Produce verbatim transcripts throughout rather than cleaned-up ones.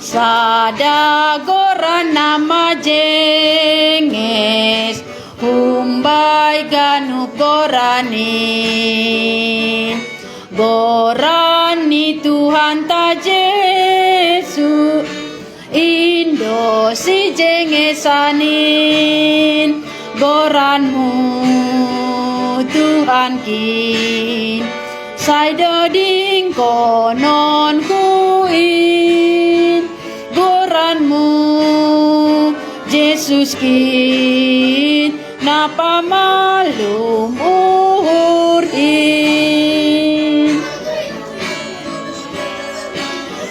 Sada goran na majenges, humbai ganup goran in. Goran ni Tuhanta Jesus, in do sijengesan in. Goranmu Tuhankin, sai dodingkononku in. Goranmu Jesuskin, na pamalum uhurhin.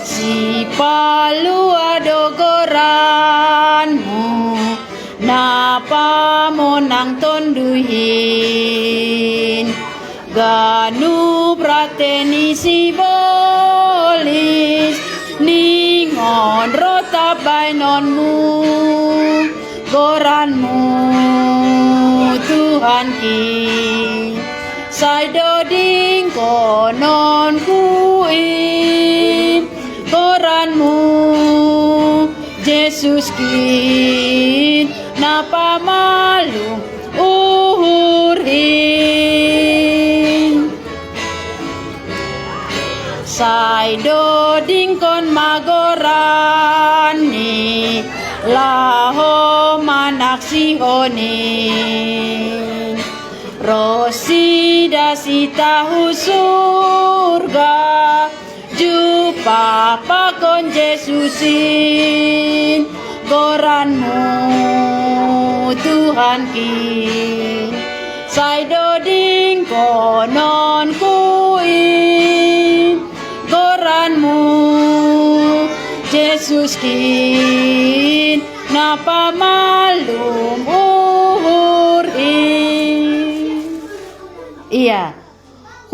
Sipalua do goranmu, na pamonang tonduihin. Ganup rate ni sibolis, ningon rotap baenonmu. Goranmu Tuhankin, sai dodingkononku in. Goranmu Jesuskin, na pamalum uhurhin. Sai dodingkon ma goran ni, laho manaksihon in. Ro sidas i tahu surga, jumpang pakon Jesus in. Goranmu Tuhankin, sai dodingkononku in. Goranmu Jesuskin, na pamalum uhurhin. Ia,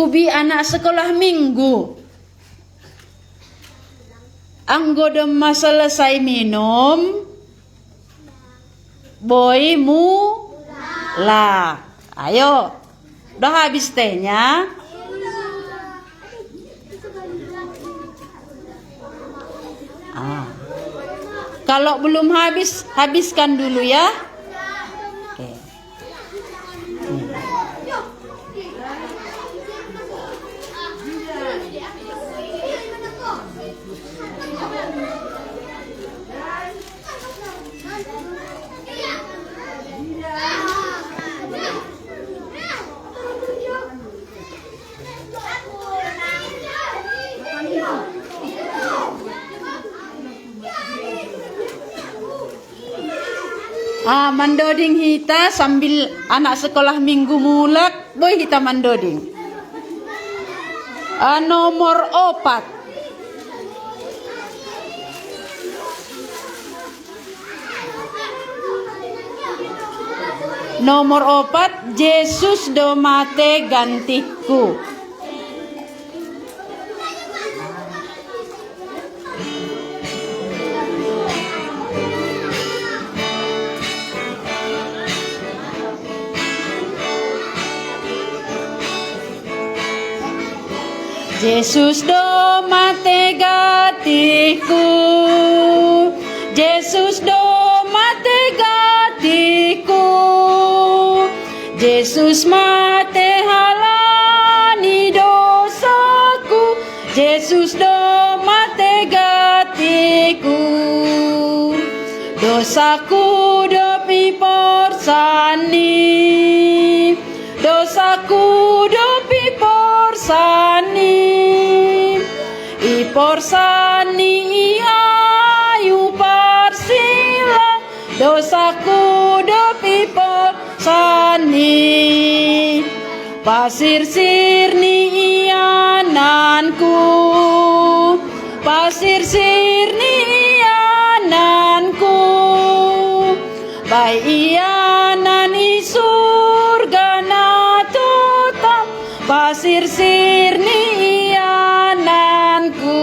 hubi anak sekolah minggu. Anggo domma selesai minum, boi mulak. Ayo, udah habis tehnya? Ah. Kalau belum habis, habiskan dulu ya. Oke. Ah, mandoding hita sambil anak sekolah minggu mulak, boi hita mandoding. Ah, nomor opat. Nomor opat, Jesus do mate gantiku. Jesus do mate gantiku, Jesus do mate gantiku, Jesus mate halani dosaku, Jesus do mate gantiku. Dosaku dope iporsan i, dosaku dope iporsan i, iporsan i i hayu parsilang, dosaku dope iporsan i. Pasirsir ni iananku, pasirsir ni iananku, bahen ianan i surga na totap, pasirsir ni iananku.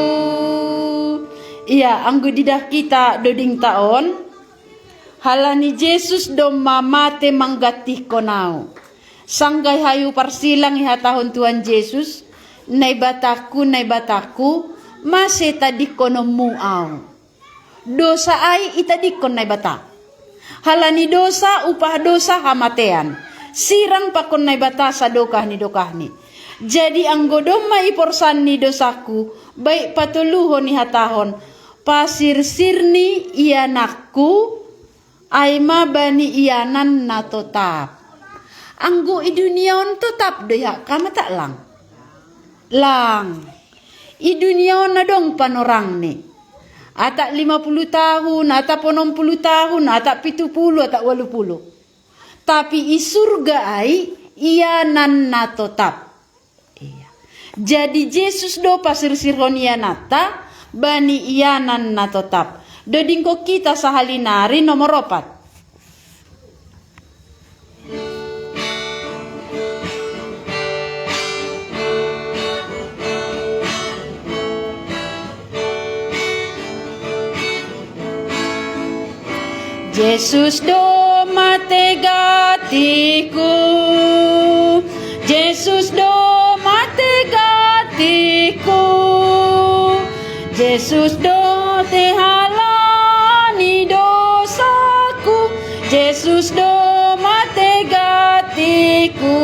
Ia, anggo didah hita dodingta on, halani Jesus domma mate manggantihkon ahu. Sanggah i hayu parsilang ihatahon Tuhan Jesus, Naibatangku, Naibatangku, mase tadingkononmu ahu? Dosa ai itadikkon Naibata. Halani dosa, upah dosa hamatean. Sirang pakon Naibata sadokah ni dokahni. Jadi anggo domma iporsan ni dosaku, baik patoluhon ihatahon, pasirsirni ianakku, ai ma bani ianan na totap. Anggo i dunia on totap do iha kamata lang. Lang. I dunia on adong panorangni. Atak lima puluh tahun, atak onom puluh tahun, atak pitu puluh, atak walu puluh. Tapi i surga ai ianan na totap. Iya. Jadi Jesus do pasirsirhon iananta bani ianan na totap. Dodingko kita sahalinari nomor opat. Jesus do mate gantiku. Jesus do mate gantiku. Jesus do mate halani dosaku. Jesus do mate gantiku.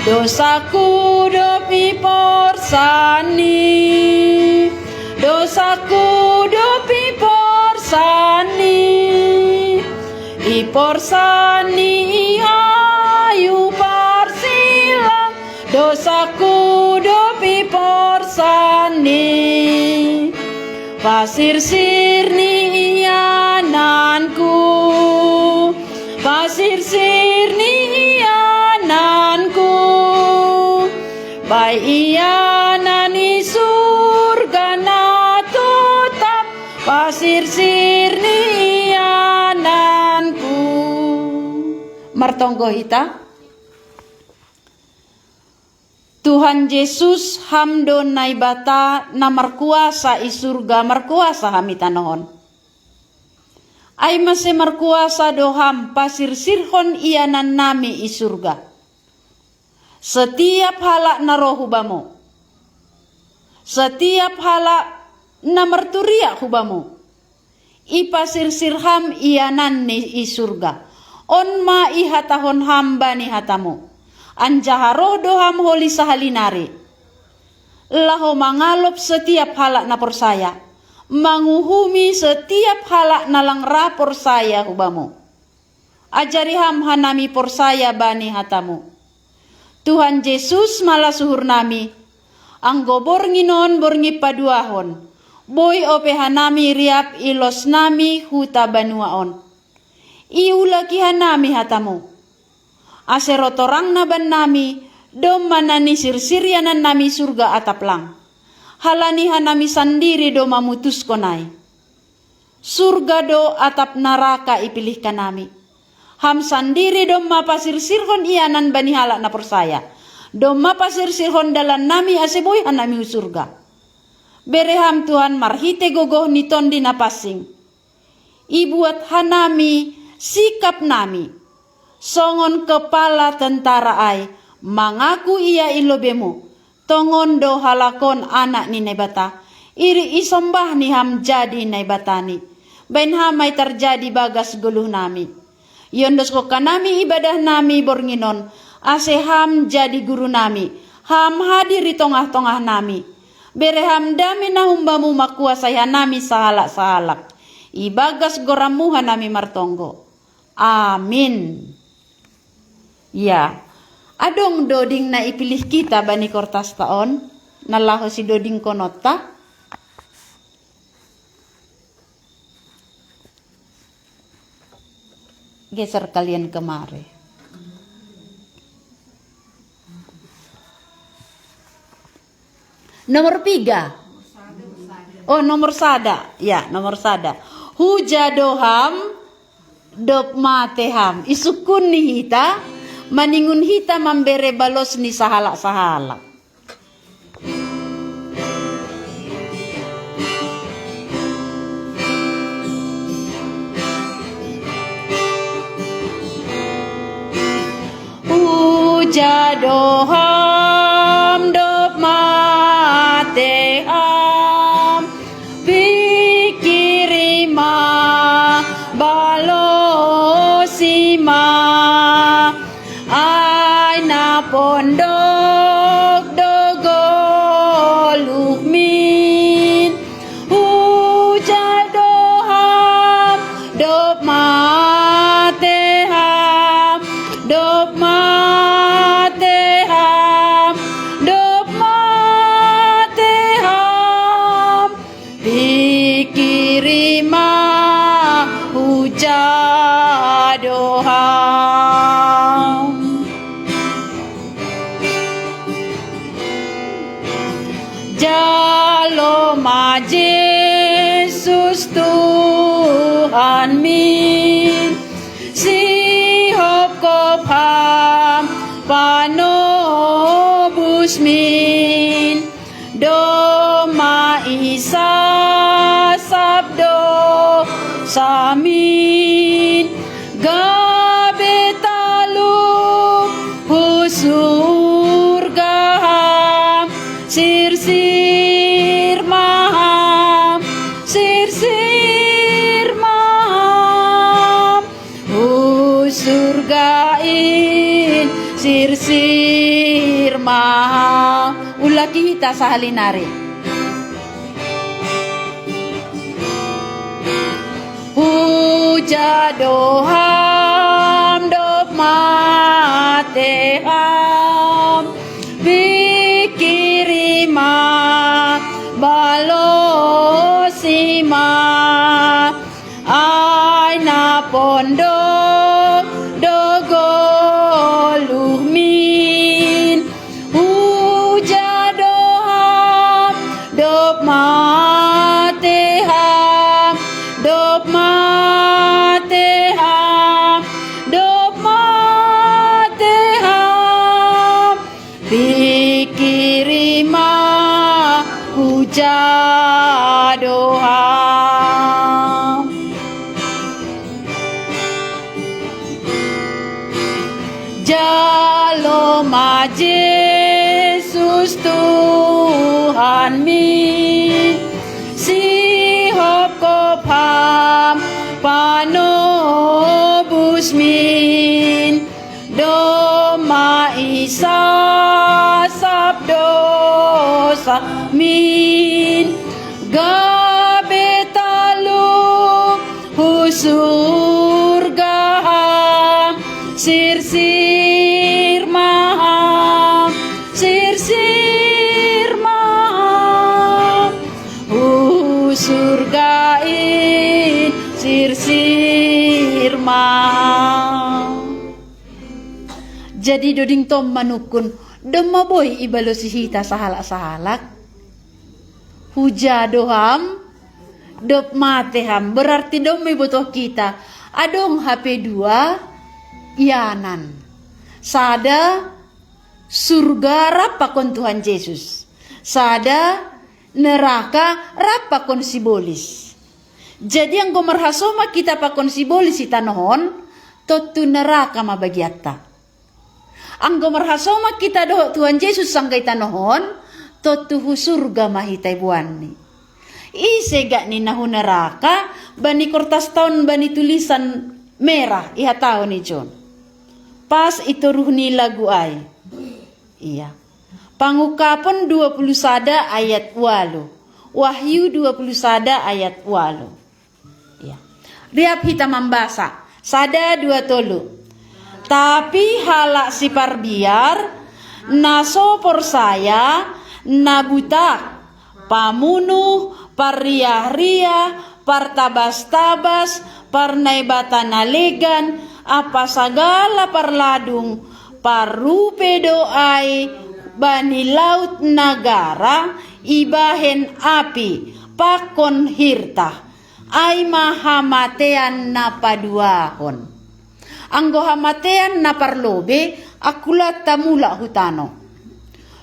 Dosaku do iporsanni. Dosaku do iporsanni. Iporsanni i hayu parsilang. Dosaku do iporsanni. Pasirsirni iananku. Pasirsirni iananku. Baik ianan i surga na totap. Pasirsirni iananku. Martonggo hita. Tuhan Jesus, Ham do Naibata na markuasa i surga, markuasa Ham i tanoh on. Ai mase markuasa do Ham pasirsirhon ianannami i surga. Setiap halak na ro hu Bamu, setiap halak na marturiak hu Bamu, ipasirsir Ham iananni i surga. On ma ihatahon Ham bani hataMu. Anjaha roh do Ham holi sahalinari, laho mangalop setiap halak na porsaya, manguhumi setiap halak na lang ra porsaya hu Bamu. Ajari Ham hanami porsaya bani hataMu. Tuhan Jesus, malas uhurnami, anggo borngin on borngin paduahon, boi ope hanami riap i losnami huta banua on. Iulaki hanami hataMu, ase ro torangna bannami, domma na nisirsir ianannami surga atap lang. Halani hanami sandiri do mamutuskon ai. Surga do atap naraka ipilih hanami. Ham sandiri domma pasirsirhon ianan bani halak na porsaya. Domma pasirsirhon dalannami ase boi hanami hu surga. Bere Ham Tuhan marhite gogoh ni Tondi Napansing. Ibuat hanami sikapnami songon kepala tentara ai, mangaku ia i lobeMu, tongon do halak on anak ni Naibata, iri isombahni Ham jadi Naibatani. Baen Ham ai tarjadi bagas goluhnami. Iondoskon hanami ibadahnami borngin on, ase Ham jadi gurunami, Ham hadir i tongah-tongahnami. Bere Ham dame na humbaMu mangkuasai hanami sahalak-sahalak. Ibagas goranMu hanami martonggo. Amin. Ya, adong doding na ipilih hita bani kortasta on, na laho sidodingkononta. Geser kalian kemari. Nomor tiga. Oh, nomor sada. Ya, nomor sada. Huja do Ham, dob mate Ham. Isungkun ni hita, maningon hita mambere balos ni sahalak-sahalak. Huja do Ham, dob mate Ham, pik Pondok do goluh min, huja do ham, dop mate ham, dop mate ham, dop mate ham. Pikiri ma huja do ham. Jalo ma Jesus Tuhan min, sihop kop ham panobus min. Doma isa sab dosa min, gabe talup hu surga ham, sirsir ma ham, sirsir ma ham. Hu surga in sirsir ma ham. Ulaki hita sahali nari. Huja do ham, dop mate ham, pikiri ma, balosi ma, ai na pondok do goluh min, huja do ham, dop mate ham, dop mate ham, dop mate ham. Pikiri ma huja do ham. Jalo ma Jesus Tuhan min, sihop kop ham panobus min. Doma isa sab dosa min, gabe talup hu surga ham, sirsir ma ham, sirsir ma ham. Hu surga in sirsir ma ham. Jadi doding tom manukun, doma boi ibalosi hita sahalak-sahalak. Huja do ham, dop mate ham. Berarti doma ibotoh kita. Adong hape dua ianan. Sada surga rap pakon Tuhan Jesus. Sada neraka rap pakon sibolis. Jadi anggo marhasomat hita pakon sibolis i tanoh on, tontu neraka ma bagianta. Anggo marhasomat hita dohot Tuhan Jesus angka i tanoh on, tontu hu surga ma hita iboanni. Ise gak ninna hu neraka, bani kortas taon bani tulisan merah ihatahon i jon. Pas i toruh ni lagu ai. Ia. Pangungkapon dua puluh sada ayat ualu. Wahyu dua puluh sada ayat ualu. Ia. Riap hita mambasa. Sada, dua, tolu. Tapi halak siparbiar, na so porsaya, na butak, pamunuh, parriah-riah, partabas-tabas, parnaibata na legan, ampa sagala parladung, parrupe do ai bani laut na gara ibahen api pakon hirtah, ai ma hamatean na paduahon. Anggo hamatean na parlobe, angkulanta mulak hu tano.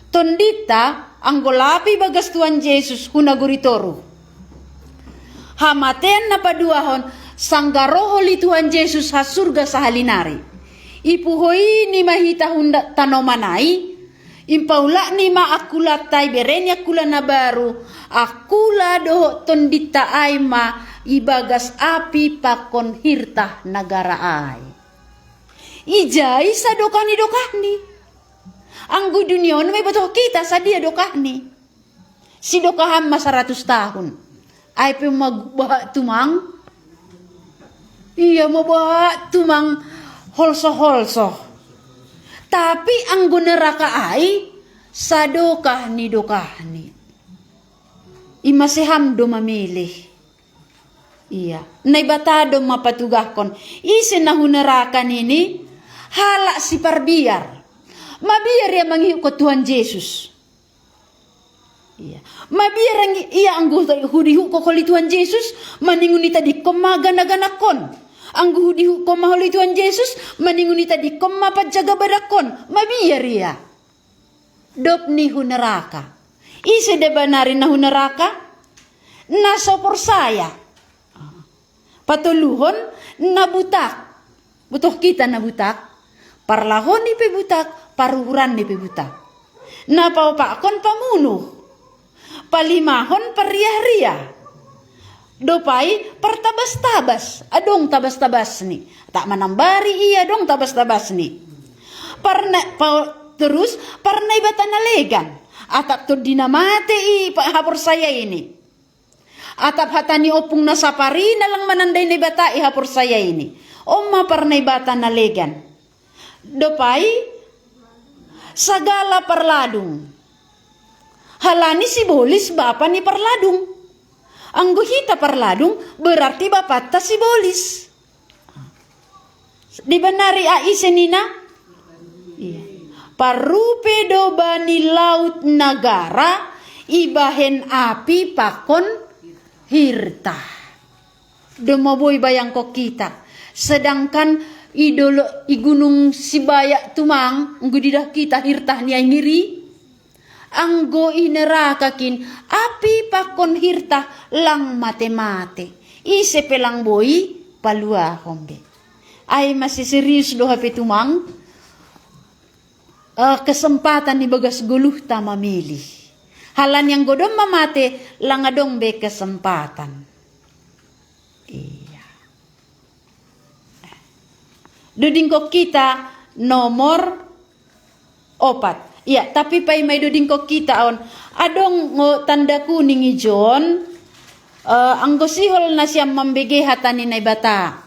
Tondinta anggo lape ibagas Tuhan Jesus hu nagori toruh. Hamatean na paduahon, sanggah roh oli Tuhan Jesus ha surga sahali nari. Ipuhoini ma hita hu tanoman ai, impaulakni ma angkulanta, ibereni angkula na baru, angkula dohot tondinta ai ma ibagas api pakon hirtah na gara ai. Ija i sadokah ni dokahni. Anggo dunia on ma ibotoh kita sadia dokahni. Sidokahan ma saratus tahun. Ai pe mabahat tumang. Ia mabahat tumang holso-holso. Tapi anggo neraka ai sadokah ni dokahni. Ima seham do mamilih. Ia, Naibata do mapatugahkon. Ise na hu neraka nini? Halak siparbiar. Mabiar ia mangihukkon Tuhan Jesus. Ia. Mabiar ia anggo hudihukkon oli Tuhan Jesus, maningon itadingkon ma gana-ganakon. Anggo hudihukkon ma oli Tuhan Jesus, maningon itadingkon ma panjaga badakon. Mabiar ia. Dop ni hu neraka. Ise deba nari na hu neraka? Na so porsaya. Patoluhon, na butak. Butoh kita na butak. Parlahon ni pe butak, paruhuran ni pe butak. Na paopakkon pamunuh. Palimahon parriah-riah. Dopai partabas-tabas, adong tabas-tabasni. Tak manambari ia adong tabas-tabasni. Parna, pa, terus parnaibata na legan. Atap tondi na mate i haporsaya ini. Atap hata ni ompung na sapari na lang manandai Naibata i haporsaya ini. On ma parnaibata na legan. Dopai sagala parladung. Halani sibolis bapa ni parladung. Anggo hita parladung berarti bapanta sibolis. Dibanari a ise nina? Ia. Parrupe do bani laut nagara ibahen api pakon hirta. Doma boi bayangkon kita. Sedangkan idolo i gunung sibayak tumang nggo didah kita hirta ni ai ngiri. Anggo i neraka kin api pakon hirta lang mate-mate. Ise pe lang boi paluahon be. Ai masih serius do hape tumang. Eh, kesempatan ni bagas goluhta mamilih. Halani anggo doma mate lang adong be kesempatan. Ia. Dodingkon kita nomor opat. Ia, tapi paima idodingkon kita on. Adong ngo tanda kuning ijon. Eh, anggo sihol nasiam mambege hata ni Naibata.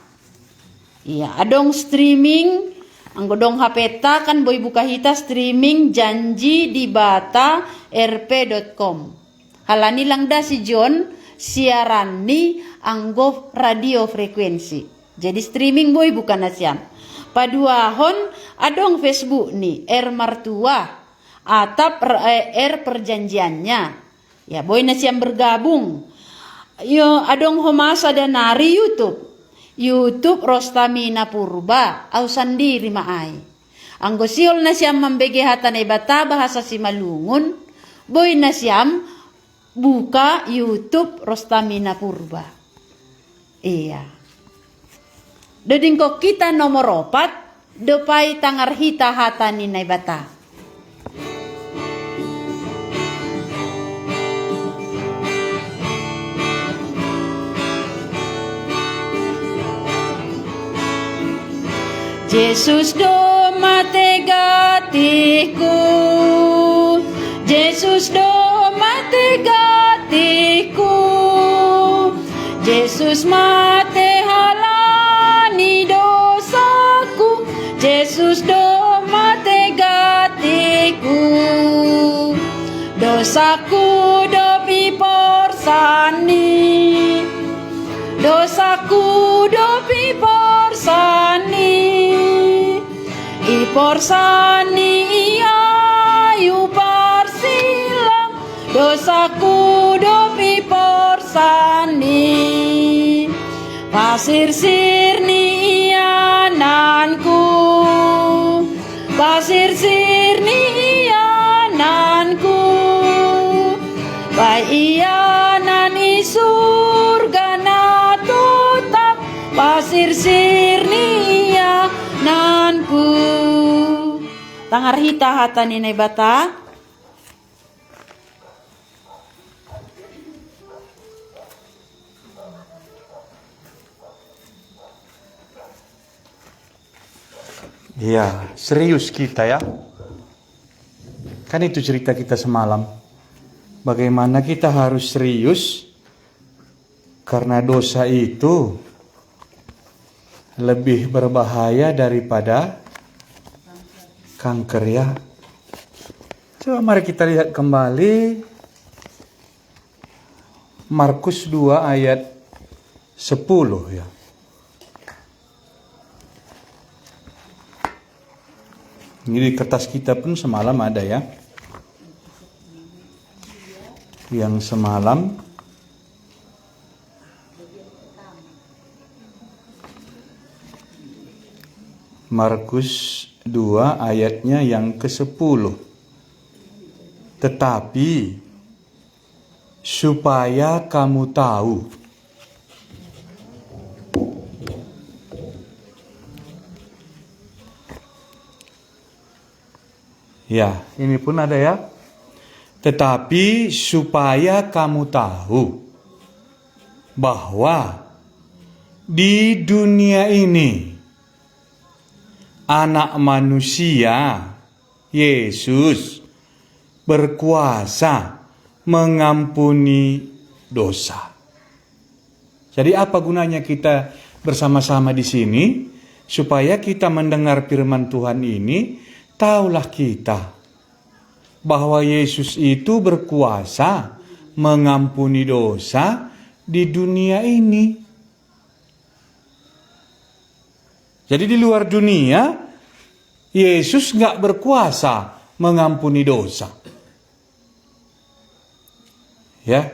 Ia, adong streaming. Anggo dong hapenta kan boi buka hita streaming janji di bata rp.com. Halani lang da sijon siaran ni anggo radio frekuensi. Jadi streaming boi buka nasiam. Paduahon adong Facebook ni R Martua atap R, eh, R perjanjiannya. Ya, boi nasiam bergabung. Yo, adong homa sada nari YouTube. YouTube Rostamina Purba, au sandiri ma ai. Anggo sihol nasiam mambege hata Naibata bahasa Simalungun, boi nasiam buka YouTube Rostamina Purba. Ia. Dodingkon kita nomor opat, dopai tangar hita hata ni Naibata. Jesus do mate gatihku, Jesus do mate gatihku, Jesus mate halani dosaku, Jesus do mate gatihku. Dosaku dope porsani, dosaku dope porsani. Iporsani ia yu parsilang, dosaku dope porsani. Pasirsir ni ia nanku, pasirsir ni ia nanku. Bai ia nan i surga na totap, pasirsir ni ia nanku. Tangar hita hata ni Naibata. Ya, serius kita ya. Kan itu cerita kita semalam. Bagaimana kita harus serius karena dosa itu lebih berbahaya daripada kanker, ya. Coba mari kita lihat kembali Markus dua ayat sepuluh, ya. Ini di kertas kita pun semalam ada, ya. Yang semalam Markus dua ayatnya yang kesepuluh. Tetapi supaya kamu tahu. Ya, ini pun ada, ya. Tetapi supaya kamu tahu bahwa di dunia ini anak manusia, Yesus, berkuasa mengampuni dosa. Jadi apa gunanya kita bersama-sama di sini? Supaya kita mendengar firman Tuhan ini, tahulah kita bahwa Yesus itu berkuasa mengampuni dosa di dunia ini. Jadi di luar dunia, Yesus nggak berkuasa mengampuni dosa. Ya,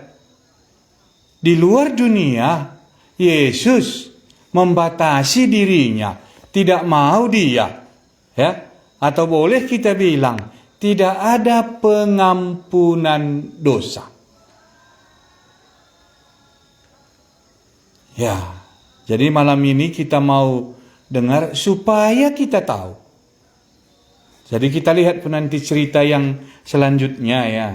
di luar dunia, Yesus membatasi dirinya, tidak mau dia, ya, atau boleh kita bilang, tidak ada pengampunan dosa. Ya, jadi malam ini kita mau dengar supaya kita tahu. Jadi kita lihat pun nanti cerita yang selanjutnya, ya.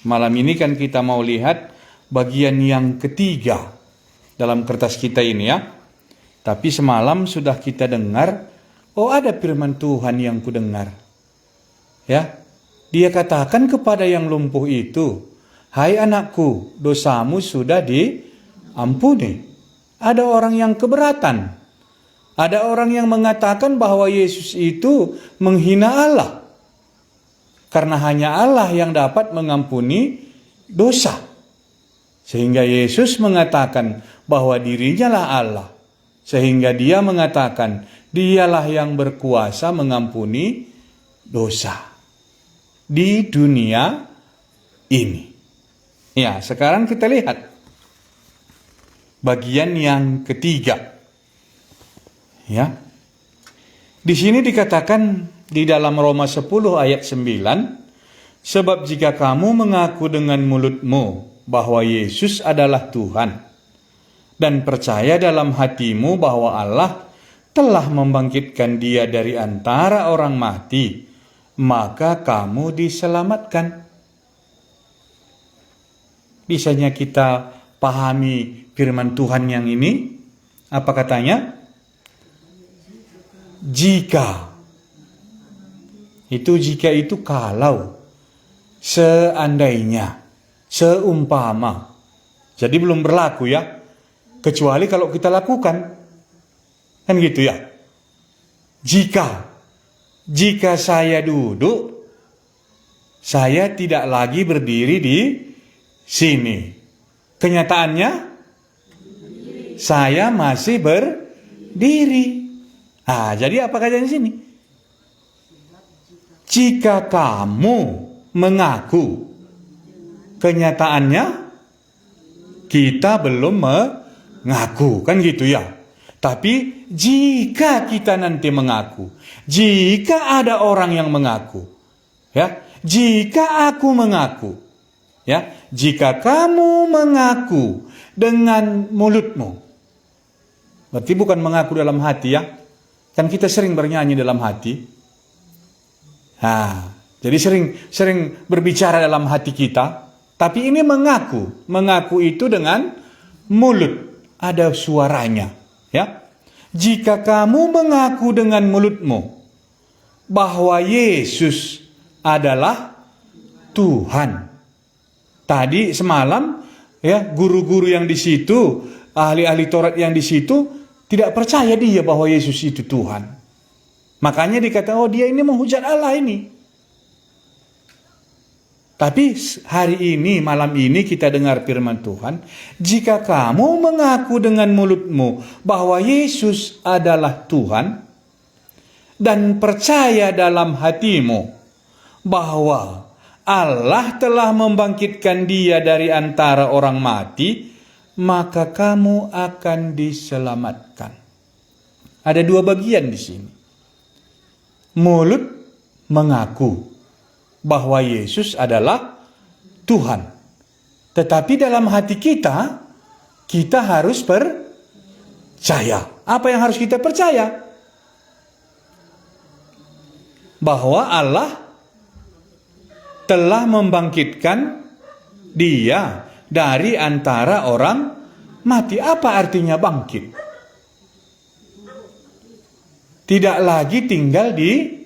Malam ini kan kita mau lihat bagian yang ketiga dalam kertas kita ini, ya. Tapi semalam sudah kita dengar, oh, ada firman Tuhan yang kudengar. Ya. Dia katakan kepada yang lumpuh itu, "Hai anakku, dosamu sudah diampuni." Ada orang yang keberatan. Ada orang yang mengatakan bahwa Yesus itu menghina Allah. Karena hanya Allah yang dapat mengampuni dosa. Sehingga Yesus mengatakan bahwa dirinyalah Allah. Sehingga dia mengatakan, "Dialah yang berkuasa mengampuni dosa di dunia ini." Ya, sekarang kita lihat bagian yang ketiga. Ya. Di sini dikatakan di dalam Roma sepuluh ayat sembilan, "Sebab jika kamu mengaku dengan mulutmu bahwa Yesus adalah Tuhan, dan percaya dalam hatimu bahwa Allah telah membangkitkan dia dari antara orang mati, maka kamu diselamatkan." Bisanya kita pahami firman Tuhan yang ini? Apa katanya? Jika. Itu jika itu kalau, seandainya, seumpama. Jadi belum berlaku, ya. Kecuali kalau kita lakukan. Kan gitu, ya. Jika, jika saya duduk, saya tidak lagi berdiri di sini. Kenyataannya, saya masih berdiri. Ah, jadi apa katanya di sini? Jika kamu mengaku, kenyataannya kita belum mengaku, kan gitu, ya. Tapi jika kita nanti mengaku, jika ada orang yang mengaku, ya, jika aku mengaku, ya, jika kamu mengaku dengan mulutmu, berarti bukan mengaku dalam hati, ya. Kan kita sering bernyanyi dalam hati. Nah, jadi sering sering berbicara dalam hati kita, tapi ini mengaku. Mengaku itu dengan mulut, ada suaranya, ya. Jika kamu mengaku dengan mulutmu bahwa Yesus adalah Tuhan. Tadi semalam, ya, guru-guru yang di situ, ahli-ahli Taurat yang di situ, tidak percaya dia bahwa Yesus itu Tuhan. Makanya dikata, "Oh, dia ini menghujat Allah ini." Tapi s-, hari ini, malam ini kita dengar firman Tuhan, "Jika kamu mengaku dengan mulutmu bahwa Yesus adalah Tuhan dan percaya dalam hatimu bahwa Allah telah membangkitkan dia dari antara orang mati, maka kamu akan diselamatkan." Ada dua bagian di sini. Mulut mengaku bahwa Yesus adalah Tuhan. Tetapi dalam hati kita, kita harus percaya. Apa yang harus kita percaya? Bahwa Allah telah membangkitkan dia dari antara orang mati. Apa artinya bangkit? Tidak lagi tinggal di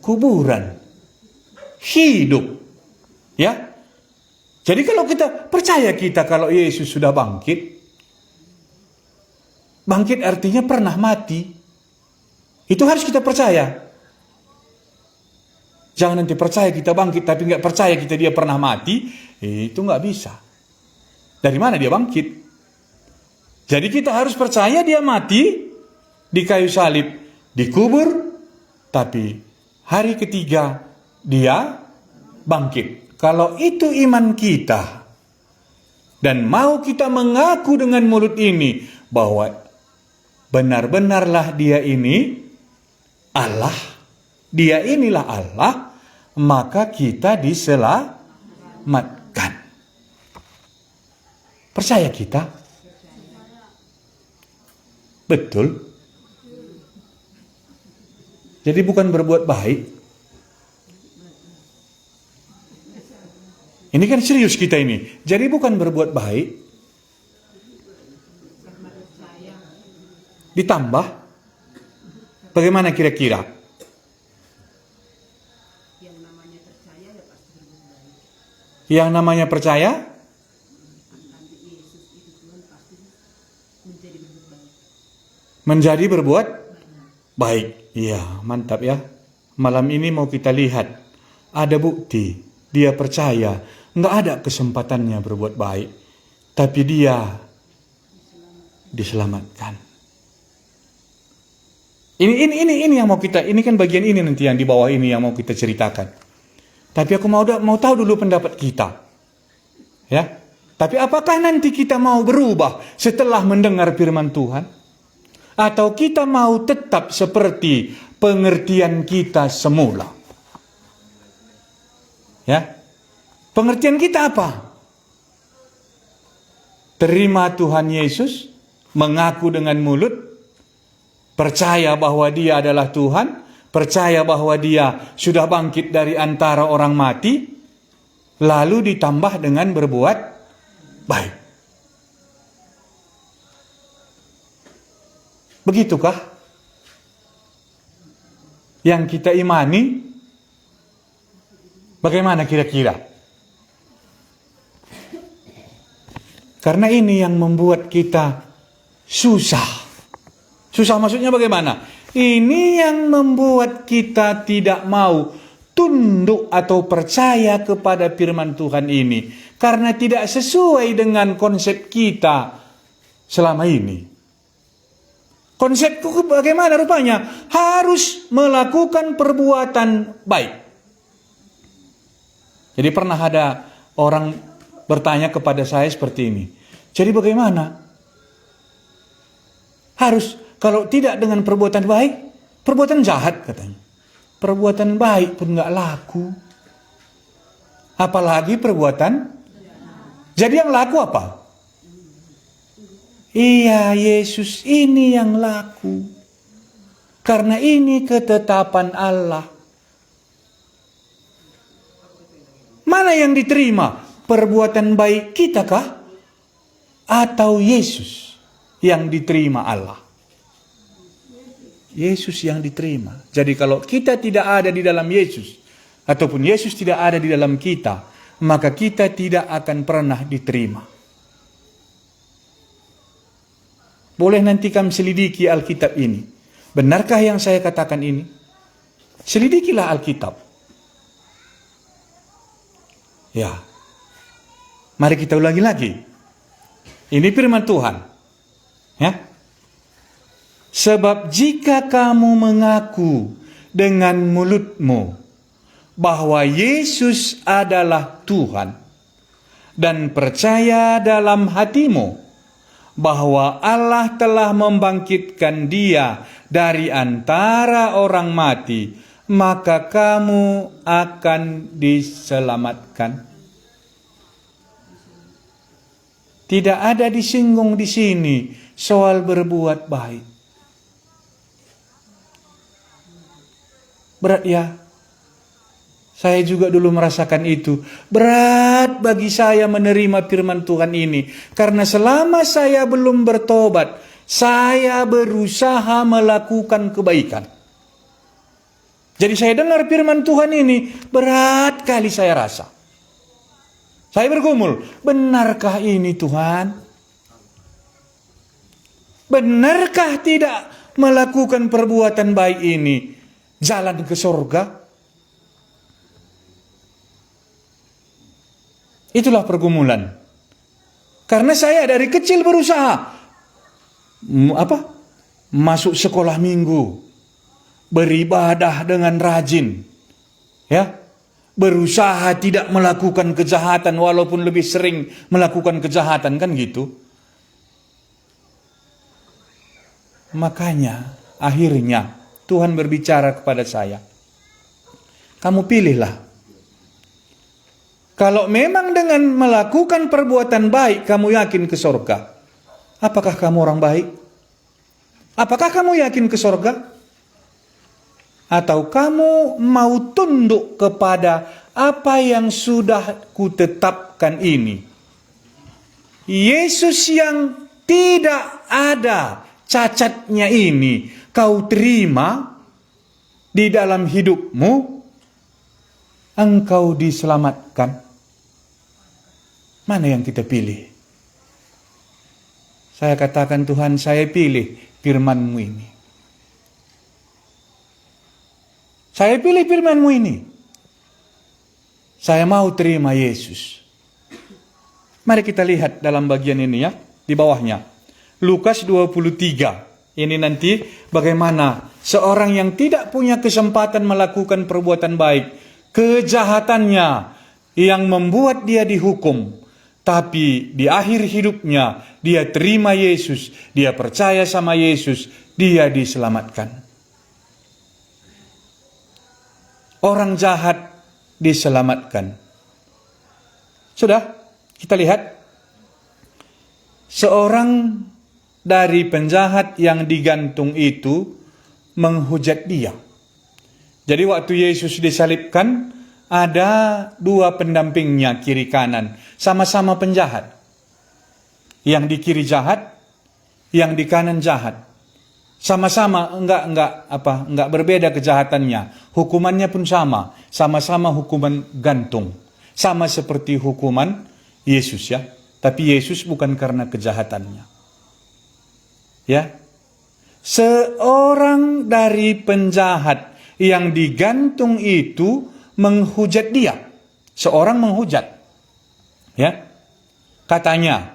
kuburan. Hidup. Ya. Jadi kalau kita percaya kita kalau Yesus sudah bangkit, bangkit artinya pernah mati. Itu harus kita percaya. Jangan nanti percaya kita bangkit, tapi nggak percaya kita dia pernah mati. Itu nggak bisa. Dari mana dia bangkit? Jadi kita harus percaya dia mati di kayu salib, dikubur, tapi hari ketiga dia bangkit. Kalau itu iman kita, dan mau kita mengaku dengan mulut ini bahwa benar-benarlah dia ini Allah, dia inilah Allah, maka kita diselamatkan. Percaya kita? Betul. Jadi bukan berbuat baik. Ini kan serius kita ini. Jadi bukan berbuat baik. Ditambah. Bagaimana kira-kira? Yang namanya percaya menjadi berbuat baik. Iya, mantap ya. Malam ini mau kita lihat, ada bukti dia percaya, nggak ada kesempatannya berbuat baik, tapi dia diselamatkan. Ini, ini, ini, ini yang mau kita, ini kan bagian ini nanti yang di bawah ini yang mau kita ceritakan. Tapi aku mau da-, mau tahu dulu pendapat kita. Ya. Tapi apakah nanti kita mau berubah setelah mendengar firman Tuhan? Atau kita mau tetap seperti pengertian kita semula? Ya. Pengertian kita apa? Terima Tuhan Yesus, mengaku dengan mulut, percaya bahwa dia adalah Tuhan, percaya bahwa dia sudah bangkit dari antara orang mati, lalu ditambah dengan berbuat baik. Begitukah yang kita imani? Bagaimana kira-kira? Karena ini yang membuat kita susah. Susah maksudnya bagaimana? Ini yang membuat kita tidak mau tunduk atau percaya kepada firman Tuhan ini. Karena tidak sesuai dengan konsep kita selama ini. Konsepku bagaimana rupanya? Harus melakukan perbuatan baik. Jadi pernah ada orang bertanya kepada saya seperti ini. Jadi bagaimana? Harus, kalau tidak dengan perbuatan baik, perbuatan jahat katanya. Perbuatan baik pun nggak laku. Apalagi perbuatan. Jadi yang laku apa? Iya, Yesus ini yang laku. Karena ini ketetapan Allah. Mana yang diterima? Perbuatan baik kita kah? Atau Yesus yang diterima Allah? Yesus yang diterima. Jadi kalau kita tidak ada di dalam Yesus, ataupun Yesus tidak ada di dalam kita, maka kita tidak akan pernah diterima. Boleh nanti kami selidiki Alkitab ini. Benarkah yang saya katakan ini? Selidikilah Alkitab. Ya. Mari kita ulangi lagi. Ini firman Tuhan. Ya. Sebab jika kamu mengaku dengan mulutmu bahwa Yesus adalah Tuhan dan percaya dalam hatimu bahwa Allah telah membangkitkan dia dari antara orang mati, maka kamu akan diselamatkan. Tidak ada disinggung di sini soal berbuat baik. Berat ya. Saya juga dulu merasakan itu. Berat bagi saya menerima firman Tuhan ini. Karena selama saya belum bertobat, saya berusaha melakukan kebaikan. Jadi saya dengar firman Tuhan ini, berat kali saya rasa. Saya bergumul, benarkah ini Tuhan? Benarkah tidak melakukan perbuatan baik ini jalan ke sorga? Itulah pergumulan. Karena saya dari kecil berusaha, m- apa, masuk sekolah minggu, beribadah dengan rajin, ya, berusaha tidak melakukan kejahatan walaupun lebih sering melakukan kejahatan, kan gitu. Makanya akhirnya Tuhan berbicara kepada saya, kamu pilihlah. Kalau memang dengan melakukan perbuatan baik kamu yakin ke sorga, apakah kamu orang baik? Apakah kamu yakin ke sorga? Atau kamu mau tunduk kepada apa yang sudah kutetapkan ini? Yesus yang tidak ada cacatnya ini kau terima di dalam hidupmu, engkau diselamatkan. Mana yang kita pilih? Saya katakan, Tuhan, saya pilih firman-Mu ini. Saya pilih firman-Mu ini. Saya mau terima Yesus. Mari kita lihat dalam bagian ini ya, di bawahnya. Lukas dua puluh tiga. Ini nanti bagaimana seorang yang tidak punya kesempatan melakukan perbuatan baik, kejahatannya yang membuat dia dihukum, tapi di akhir hidupnya dia terima Yesus, dia percaya sama Yesus, dia diselamatkan. Orang jahat diselamatkan. Sudah, kita lihat seorang dari penjahat yang digantung itu menghujat dia. Jadi waktu Yesus disalibkan, ada dua pendampingnya kiri kanan, sama-sama penjahat. Yang di kiri jahat, yang di kanan jahat. Sama-sama enggak enggak apa enggak berbeda kejahatannya. Hukumannya pun sama, sama-sama hukuman gantung. Sama seperti hukuman Yesus ya. Tapi Yesus bukan karena kejahatannya. Ya. Seorang dari penjahat yang digantung itu menghujat dia. Seorang menghujat. Ya. Katanya,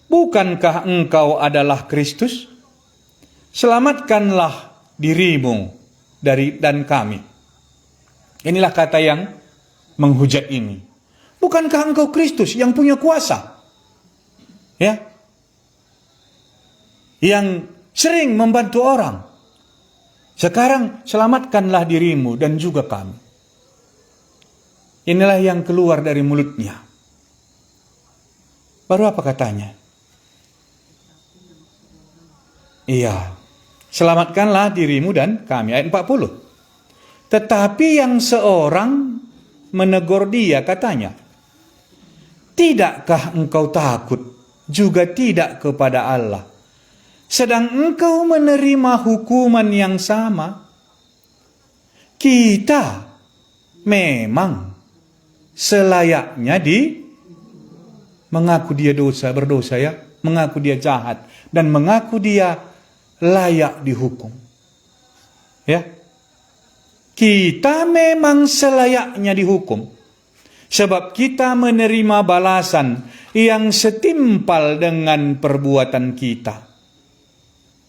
"Bukankah engkau adalah Kristus? Selamatkanlah dirimu dari dan kami." Inilah kata yang menghujat ini. "Bukankah engkau Kristus yang punya kuasa?" Ya. Yang sering membantu orang. "Sekarang selamatkanlah dirimu dan juga kami." Inilah yang keluar dari mulutnya. Baru apa katanya? Iya. "Selamatkanlah dirimu dan kami." Ayat empat puluh. Tetapi yang seorang menegur dia, katanya, "Tidakkah engkau takut juga tidak kepada Allah? Sedang engkau menerima hukuman yang sama. Kita memang selayaknya di mengaku dia dosa, berdosa, ya, mengaku dia jahat, dan mengaku dia layak dihukum. Ya. Kita memang selayaknya dihukum, sebab kita menerima balasan yang setimpal dengan perbuatan kita.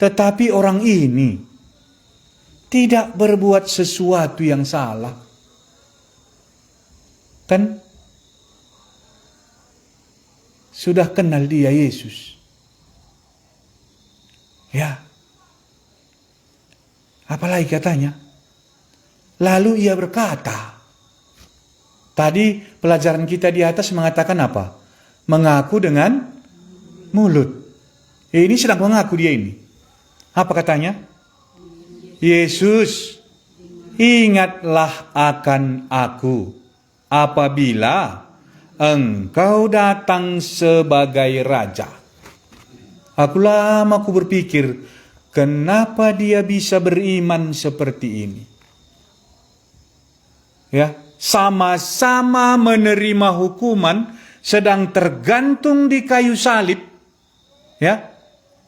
Tetapi orang ini tidak berbuat sesuatu yang salah. Kan sudah kenal dia Yesus. Ya. Apalagi katanya? Lalu ia berkata, tadi pelajaran kita di atas mengatakan apa? Mengaku dengan mulut. Ini sedang mengaku dia ini. Apa katanya? "Yesus, ingatlah akan aku apabila Engkau datang sebagai Raja." Aku lama ku berpikir, kenapa dia bisa beriman seperti ini? Ya, sama-sama menerima hukuman, sedang tergantung di kayu salib. Ya,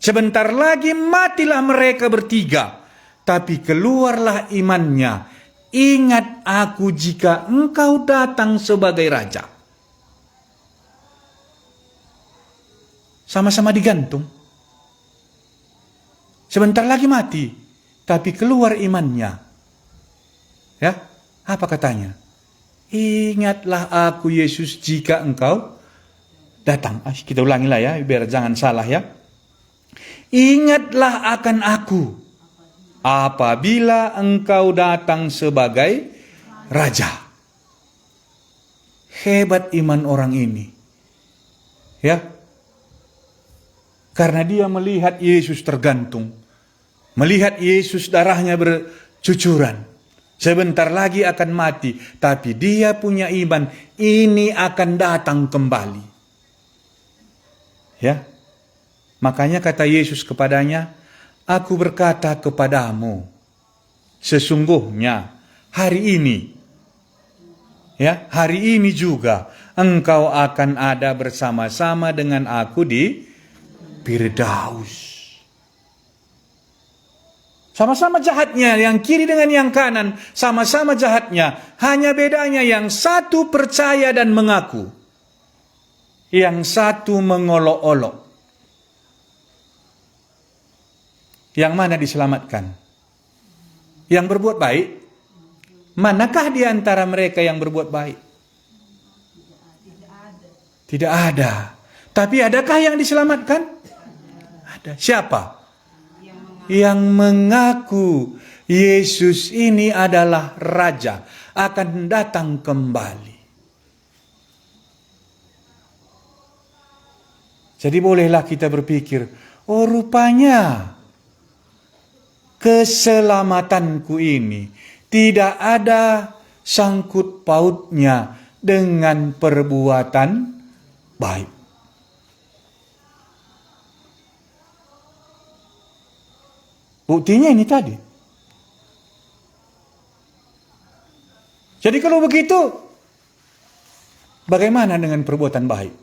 sebentar lagi matilah mereka bertiga, tapi keluarlah imannya. "Ingat aku jika Engkau datang sebagai Raja." Sama-sama digantung. Sebentar lagi mati, tapi keluar imannya. Ya, apa katanya? "Ingatlah aku, Yesus, jika Engkau datang." Ah, kita ulangilah ya, biar jangan salah ya. "Ingatlah akan aku apabila Engkau datang sebagai Raja." Hebat iman orang ini. Ya. Karena dia melihat Yesus tergantung. Melihat Yesus, darahnya bercucuran. Sebentar lagi akan mati, tapi dia punya iman, ini akan datang kembali. Ya. Makanya kata Yesus kepadanya, "Aku berkata kepadamu, sesungguhnya hari ini, ya, hari ini juga engkau akan ada bersama-sama dengan aku di Firdaus." Sama-sama jahatnya, yang kiri dengan yang kanan, sama-sama jahatnya. Hanya bedanya yang satu percaya dan mengaku, yang satu mengolok-olok. Yang mana diselamatkan? Yang berbuat baik? Manakah di antara mereka yang berbuat baik? Tidak ada. Tapi adakah yang diselamatkan? Ada. Siapa? Yang mengaku Yesus ini adalah Raja, akan datang kembali. Jadi bolehlah kita berpikir, "Oh, rupanya keselamatanku ini tidak ada sangkut pautnya dengan perbuatan baik." Buktinya ini tadi. Jadi kalau begitu, bagaimana dengan perbuatan baik?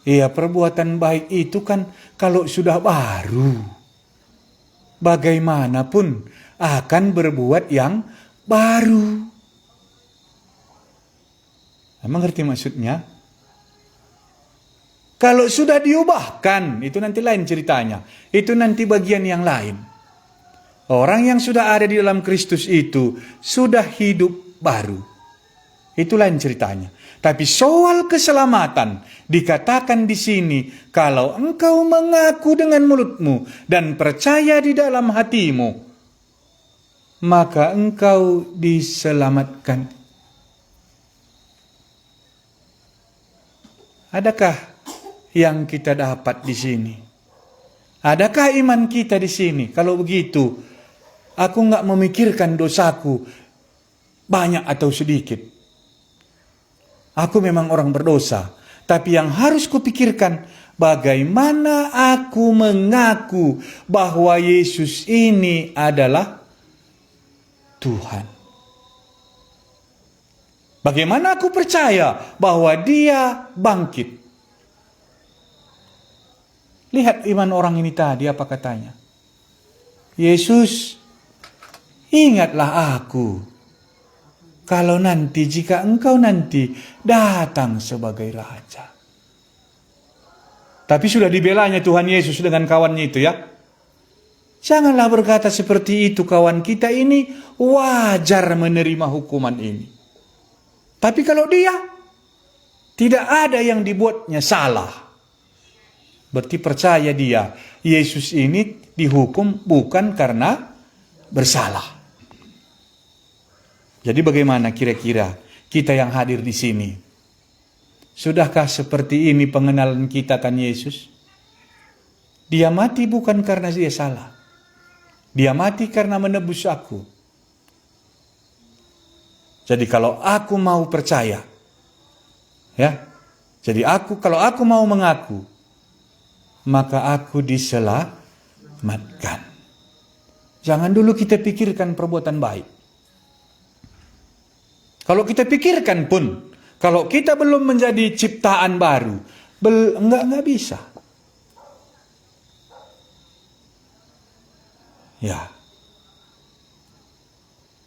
Iya, perbuatan baik itu kan kalau sudah baru, bagaimanapun akan berbuat yang baru. Mengerti maksudnya? Kalau sudah diubahkan, itu nanti lain ceritanya. Itu nanti bagian yang lain. Orang yang sudah ada di dalam Kristus itu sudah hidup baru. Itu lain ceritanya. Tapi soal keselamatan, dikatakan di sini, "Kalau engkau mengaku dengan mulutmu dan percaya di dalam hatimu, maka engkau diselamatkan." Adakah yang kita dapat di sini? Adakah iman kita di sini? Kalau begitu, aku nggak memikirkan dosaku banyak atau sedikit. Aku memang orang berdosa, tapi yang harus kupikirkan, bagaimana aku mengaku bahwa Yesus ini adalah Tuhan. Bagaimana aku percaya bahwa dia bangkit? Lihat iman orang ini tadi, apa katanya? "Yesus, ingatlah aku kalau nanti, jika engkau nanti datang sebagai raja." Tapi sudah dibelanya Tuhan Yesus dengan kawannya itu, ya. "Janganlah berkata seperti itu, kawan, kita ini wajar menerima hukuman ini." Tapi kalau dia, tidak ada yang dibuatnya salah. Berarti percaya dia, Yesus ini dihukum bukan karena bersalah. Jadi bagaimana kira-kira kita yang hadir di sini? Sudahkah seperti ini pengenalan kita akan Yesus? Dia mati bukan karena dia salah. Dia mati karena menebus aku. Jadi kalau aku mau percaya, ya. Jadi aku, kalau aku mau mengaku, maka aku diselamatkan. Jangan dulu kita pikirkan perbuatan baik. Kalau kita pikirkan pun, kalau kita belum menjadi ciptaan baru, bel, enggak, enggak bisa. Ya.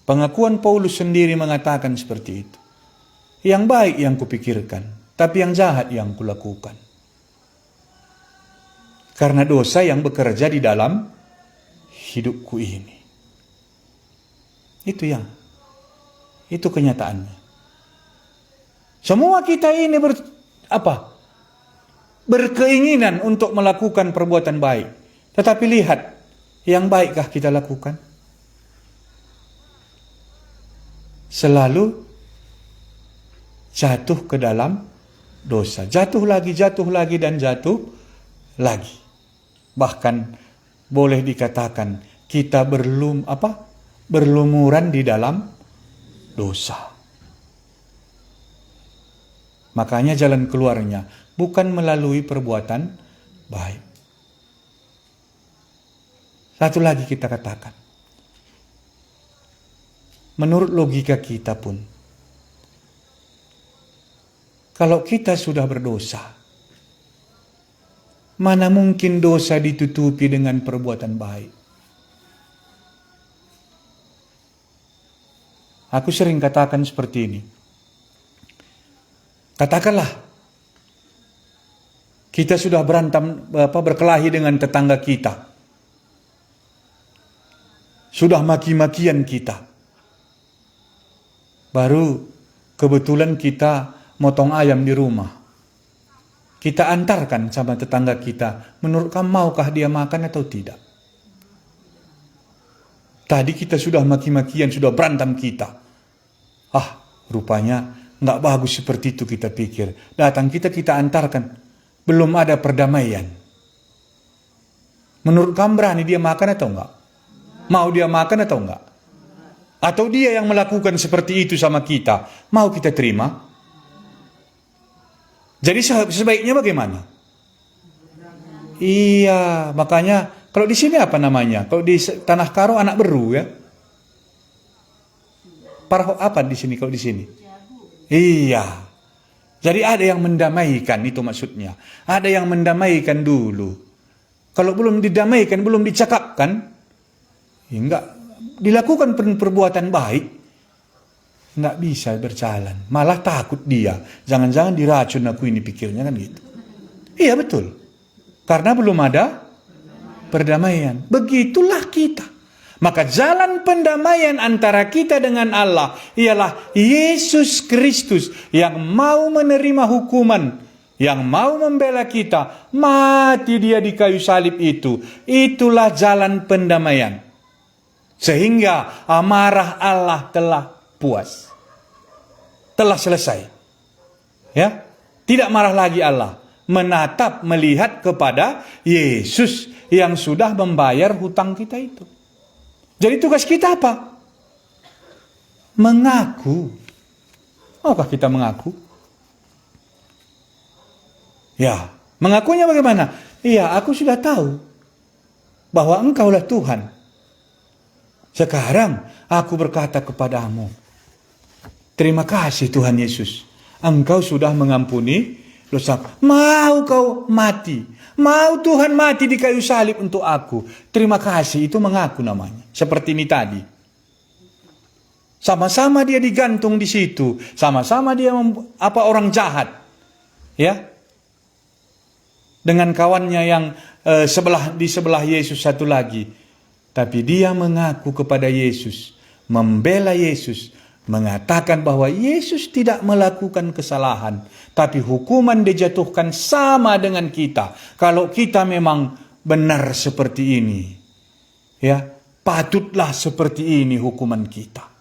Pengakuan Paulus sendiri mengatakan seperti itu. "Yang baik yang kupikirkan, tapi yang jahat yang kulakukan. Karena dosa yang bekerja di dalam hidupku ini." Itu yang, itu kenyataannya. Semua kita ini ber, apa? Berkeinginan untuk melakukan perbuatan baik. Tetapi lihat, yang baikkah kita lakukan? Selalu jatuh ke dalam dosa. Jatuh lagi, jatuh lagi, dan jatuh lagi. Bahkan boleh dikatakan kita berlum, apa? Berlumuran di dalam dosa. Makanya jalan keluarnya bukan melalui perbuatan baik. Satu lagi kita katakan, menurut logika kita pun, kalau kita sudah berdosa, mana mungkin dosa ditutupi dengan perbuatan baik? Aku sering katakan seperti ini. Katakanlah, kita sudah berantem, apa, berkelahi dengan tetangga kita. Sudah maki-makian kita. Baru kebetulan kita motong ayam di rumah. Kita antarkan sama tetangga kita. Menurut kamu, maukah dia makan atau tidak? Tadi kita sudah maki-makian, sudah berantem kita. Ah, rupanya nggak bagus seperti itu kita pikir. Datang kita, kita antarkan. Belum ada perdamaian. Menurut kamu berani dia makan atau enggak? Mau dia makan atau enggak? Atau dia yang melakukan seperti itu sama kita, mau kita terima? Jadi se-, sebaiknya bagaimana? Iya, makanya kalau di sini apa namanya? Kalau di se-, Tanah Karo anak beru, ya. Parho apa di sini kalau di sini? Iya. Jadi ada yang mendamaikan, itu maksudnya. Ada yang mendamaikan dulu. Kalau belum didamaikan, belum dicakapkan, ya enggak, dilakukan per-, perbuatan baik, enggak bisa berjalan. Malah takut dia. Jangan-jangan diracun aku ini, pikirnya kan gitu. Iya, betul. Karena belum ada perdamaian. Begitulah kita. Maka jalan pendamaian antara kita dengan Allah ialah Yesus Kristus yang mau menerima hukuman, yang mau membela kita, mati dia di kayu salib itu. Itulah jalan pendamaian. Sehingga amarah Allah telah puas. Telah selesai. Ya, tidak marah lagi Allah. Menatap, melihat kepada Yesus yang sudah membayar hutang kita itu. Jadi tugas kita apa? Mengaku. Maukah kita mengaku? Ya, mengakunya bagaimana? Iya, aku sudah tahu bahwa Engkaulah Tuhan. Sekarang aku berkata kepadamu, "Terima kasih Tuhan Yesus, Engkau sudah mengampuni dosa. Mau kau mati? Mau Tuhan mati di kayu salib untuk aku? Terima kasih." Itu mengaku namanya. Seperti ini tadi. Sama-sama dia digantung di situ, sama-sama dia mem- apa, orang jahat. Ya. Dengan kawannya yang eh, sebelah di sebelah Yesus satu lagi. Tapi dia mengaku kepada Yesus, membela Yesus, mengatakan bahwa Yesus tidak melakukan kesalahan, tapi hukuman dijatuhkan sama dengan kita. Kalau kita memang benar seperti ini, ya, patutlah seperti ini hukuman kita.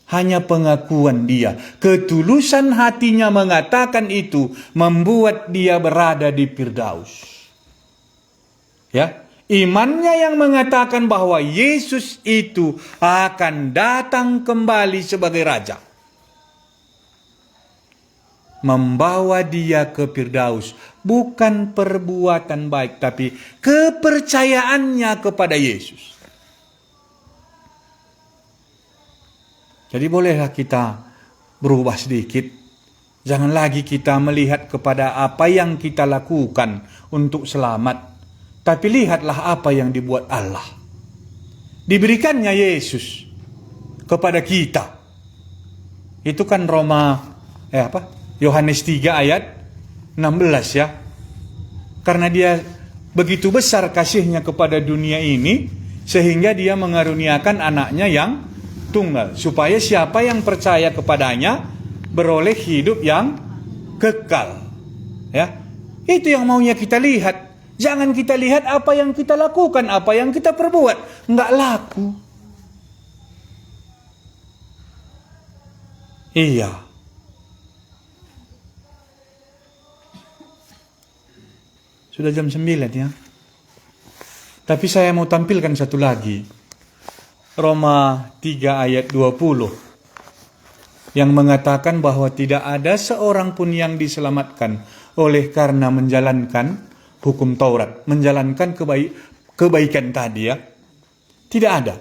Hanya pengakuan dia, ketulusan hatinya mengatakan itu membuat dia berada di Firdaus. Ya, imannya yang mengatakan bahwa Yesus itu akan datang kembali sebagai raja, membawa dia ke Firdaus. Bukan perbuatan baik, tapi kepercayaannya kepada Yesus. Jadi bolehlah kita berubah sedikit. Jangan lagi kita melihat kepada apa yang kita lakukan untuk selamat, tapi lihatlah apa yang dibuat Allah. Diberikannya Yesus kepada kita. Itu kan Roma eh apa? Yohanes tiga ayat enam belas, ya. Karena dia begitu besar kasihnya kepada dunia ini, sehingga dia mengaruniakan anaknya yang tunggal, supaya siapa yang percaya kepadanya beroleh hidup yang kekal. Ya, itu yang maunya kita lihat. Jangan kita lihat apa yang kita lakukan, apa yang kita perbuat. Nggak laku. Iya. Sudah jam sembilan, ya. Tapi saya mau tampilkan satu lagi. Roma tiga ayat dua puluh, yang mengatakan bahwa tidak ada seorang pun yang diselamatkan oleh karena menjalankan hukum Taurat, menjalankan kebaik kebaikan tadi, ya. Tidak ada.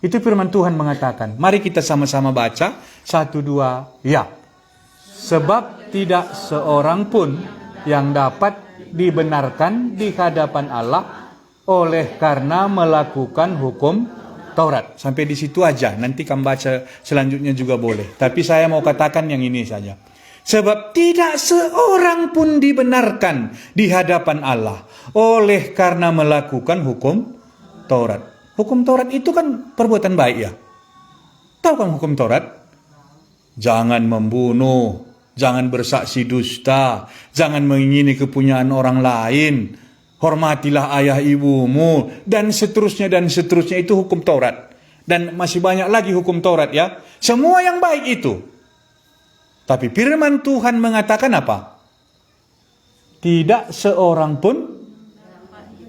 Itu firman Tuhan mengatakan. Mari kita sama-sama baca. Satu, dua, ya. Sebab tidak seorang pun yang dapat dibenarkan di hadapan Allah oleh karena melakukan hukum Taurat. Sampai di situ aja. Nanti kamu baca selanjutnya juga boleh. Tapi saya mau katakan yang ini saja. Sebab tidak seorang pun dibenarkan di hadapan Allah oleh karena melakukan hukum Taurat. Hukum Taurat itu kan perbuatan baik, ya. Tahu kan hukum Taurat? Jangan membunuh, jangan bersaksi dusta, jangan mengingini kepunyaan orang lain, hormatilah ayah ibumu, dan seterusnya, dan seterusnya. Itu hukum Taurat. Dan masih banyak lagi hukum Taurat, ya. Semua yang baik itu. Tapi firman Tuhan mengatakan apa? Tidak seorang pun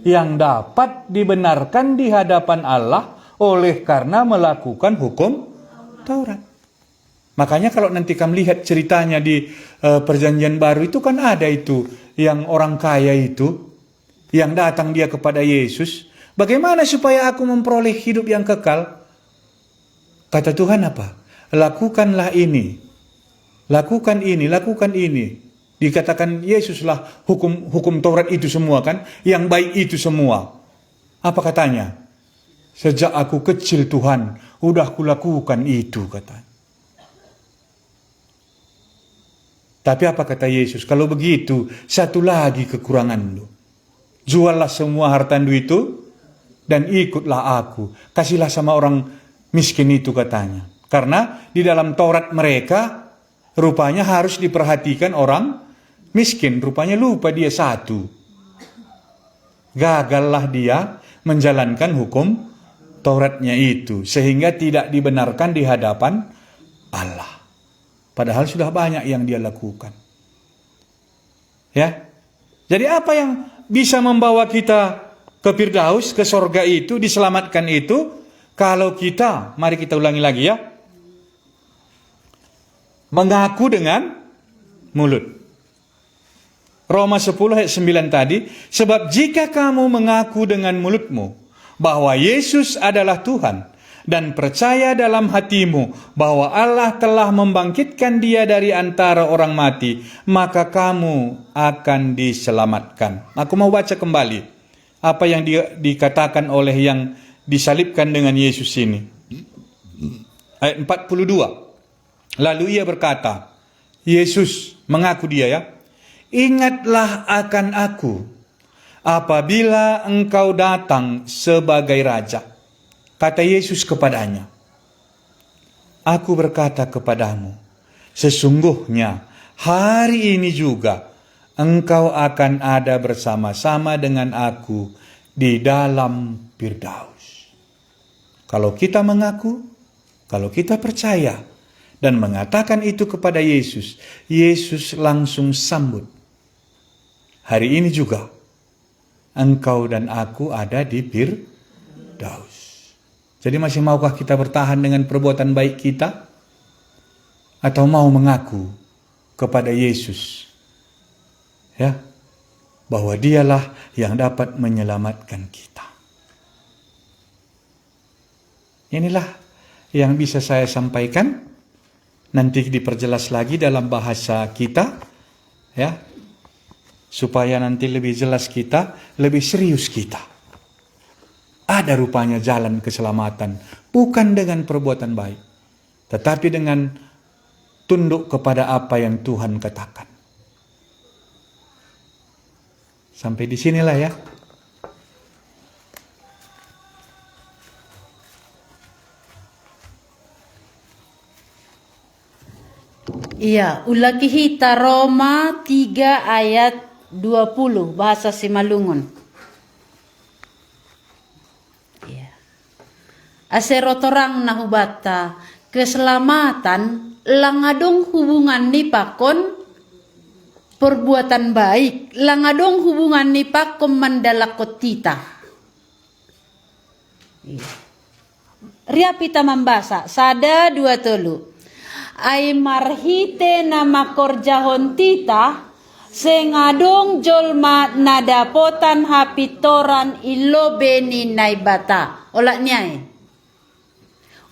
yang dapat dibenarkan di hadapan Allah oleh karena melakukan hukum Taurat. Makanya kalau nanti kamu lihat ceritanya di eh, Perjanjian Baru itu, kan ada itu yang orang kaya itu, yang datang dia kepada Yesus, "Bagaimana supaya aku memperoleh hidup yang kekal?" Kata Tuhan apa? "Lakukanlah ini. Lakukan ini, lakukan ini." Dikatakan Yesuslah hukum hukum Taurat itu semua, kan? Yang baik itu semua. Apa katanya? "Sejak aku kecil, Tuhan, udah kulakukan itu," katanya. Tapi apa kata Yesus? "Kalau begitu, satu lagi kekurangan lu. Juallah semua harta lu itu dan ikutlah aku. Kasihlah sama orang miskin itu," katanya. Karena di dalam Taurat mereka, rupanya harus diperhatikan orang miskin. Rupanya lupa dia satu. Gagallah dia menjalankan hukum Tauratnya itu, sehingga tidak dibenarkan di hadapan Allah. Padahal sudah banyak yang dia lakukan. Ya. Jadi apa yang bisa membawa kita ke Firdaus, ke sorga itu, diselamatkan itu, kalau kita, mari kita ulangi lagi, ya, mengaku dengan mulut. Roma sepuluh ayat sembilan tadi, "Sebab jika kamu mengaku dengan mulutmu bahwa Yesus adalah Tuhan, dan percaya dalam hatimu bahwa Allah telah membangkitkan dia dari antara orang mati, maka kamu akan diselamatkan. Aku mau baca kembali apa yang di- dikatakan oleh yang disalibkan dengan Yesus ini. Ayat empat puluh dua. Lalu ia berkata, Yesus, mengaku dia ya, "Ingatlah akan aku apabila engkau datang sebagai raja." Kata Yesus kepadanya, "Aku berkata kepadamu, sesungguhnya hari ini juga engkau akan ada bersama-sama dengan aku di dalam Firdaus." Kalau kita mengaku, kalau kita percaya dan mengatakan itu kepada Yesus, Yesus langsung sambut, "Hari ini juga engkau dan aku ada di Firdaus." Jadi, masih maukah kita bertahan dengan perbuatan baik kita? Atau mau mengaku kepada Yesus, ya, bahwa dialah yang dapat menyelamatkan kita? Inilah yang bisa saya sampaikan. Nanti diperjelas lagi dalam bahasa kita, ya, supaya nanti lebih jelas kita, lebih serius kita. Ada rupanya jalan keselamatan, bukan dengan perbuatan baik, tetapi dengan tunduk kepada apa yang Tuhan katakan. Sampai di sinilah ya. Iya, ulaki hita Roma tiga ayat dua puluh, bahasa Simalungun. Iya. Asero torang na hubata, keselamatan langadong hubungan ni pakon perbuatan baik, langadong hubungan ni pakon mandalakot tita. Iya. Riap ita mambasa, sada, dua, tolu. Ai marhite na makorjahon tita, seng adong jolma na dapotan hapitoran i lobe ni Naibata. Olat ni ai.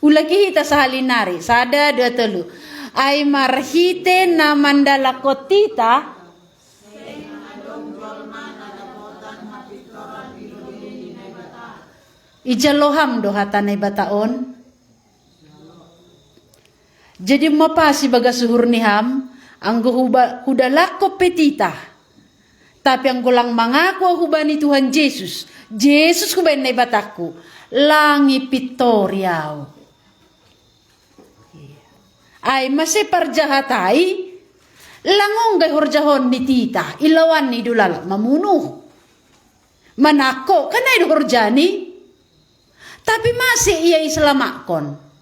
Ulaki hita sahali nari, sada, dua, tolu. Ai marhite na mandalakot tita, ijalo ham do hata Naibata on. Jadi mapasi bagas uhur ni ham, anggo huba, hudalakko pe tita. Tapi anggo lang mangaku au hubani Tuhan Jesus, Jesus hubaen Naibatangku, lang ipittori au. Ai mase parjahat ai, lang ongga i horjahon ni tita, ilawan ni do lalap mamunu. Manangko, kan ai do horjani. Tapi mase ia iselamakkon.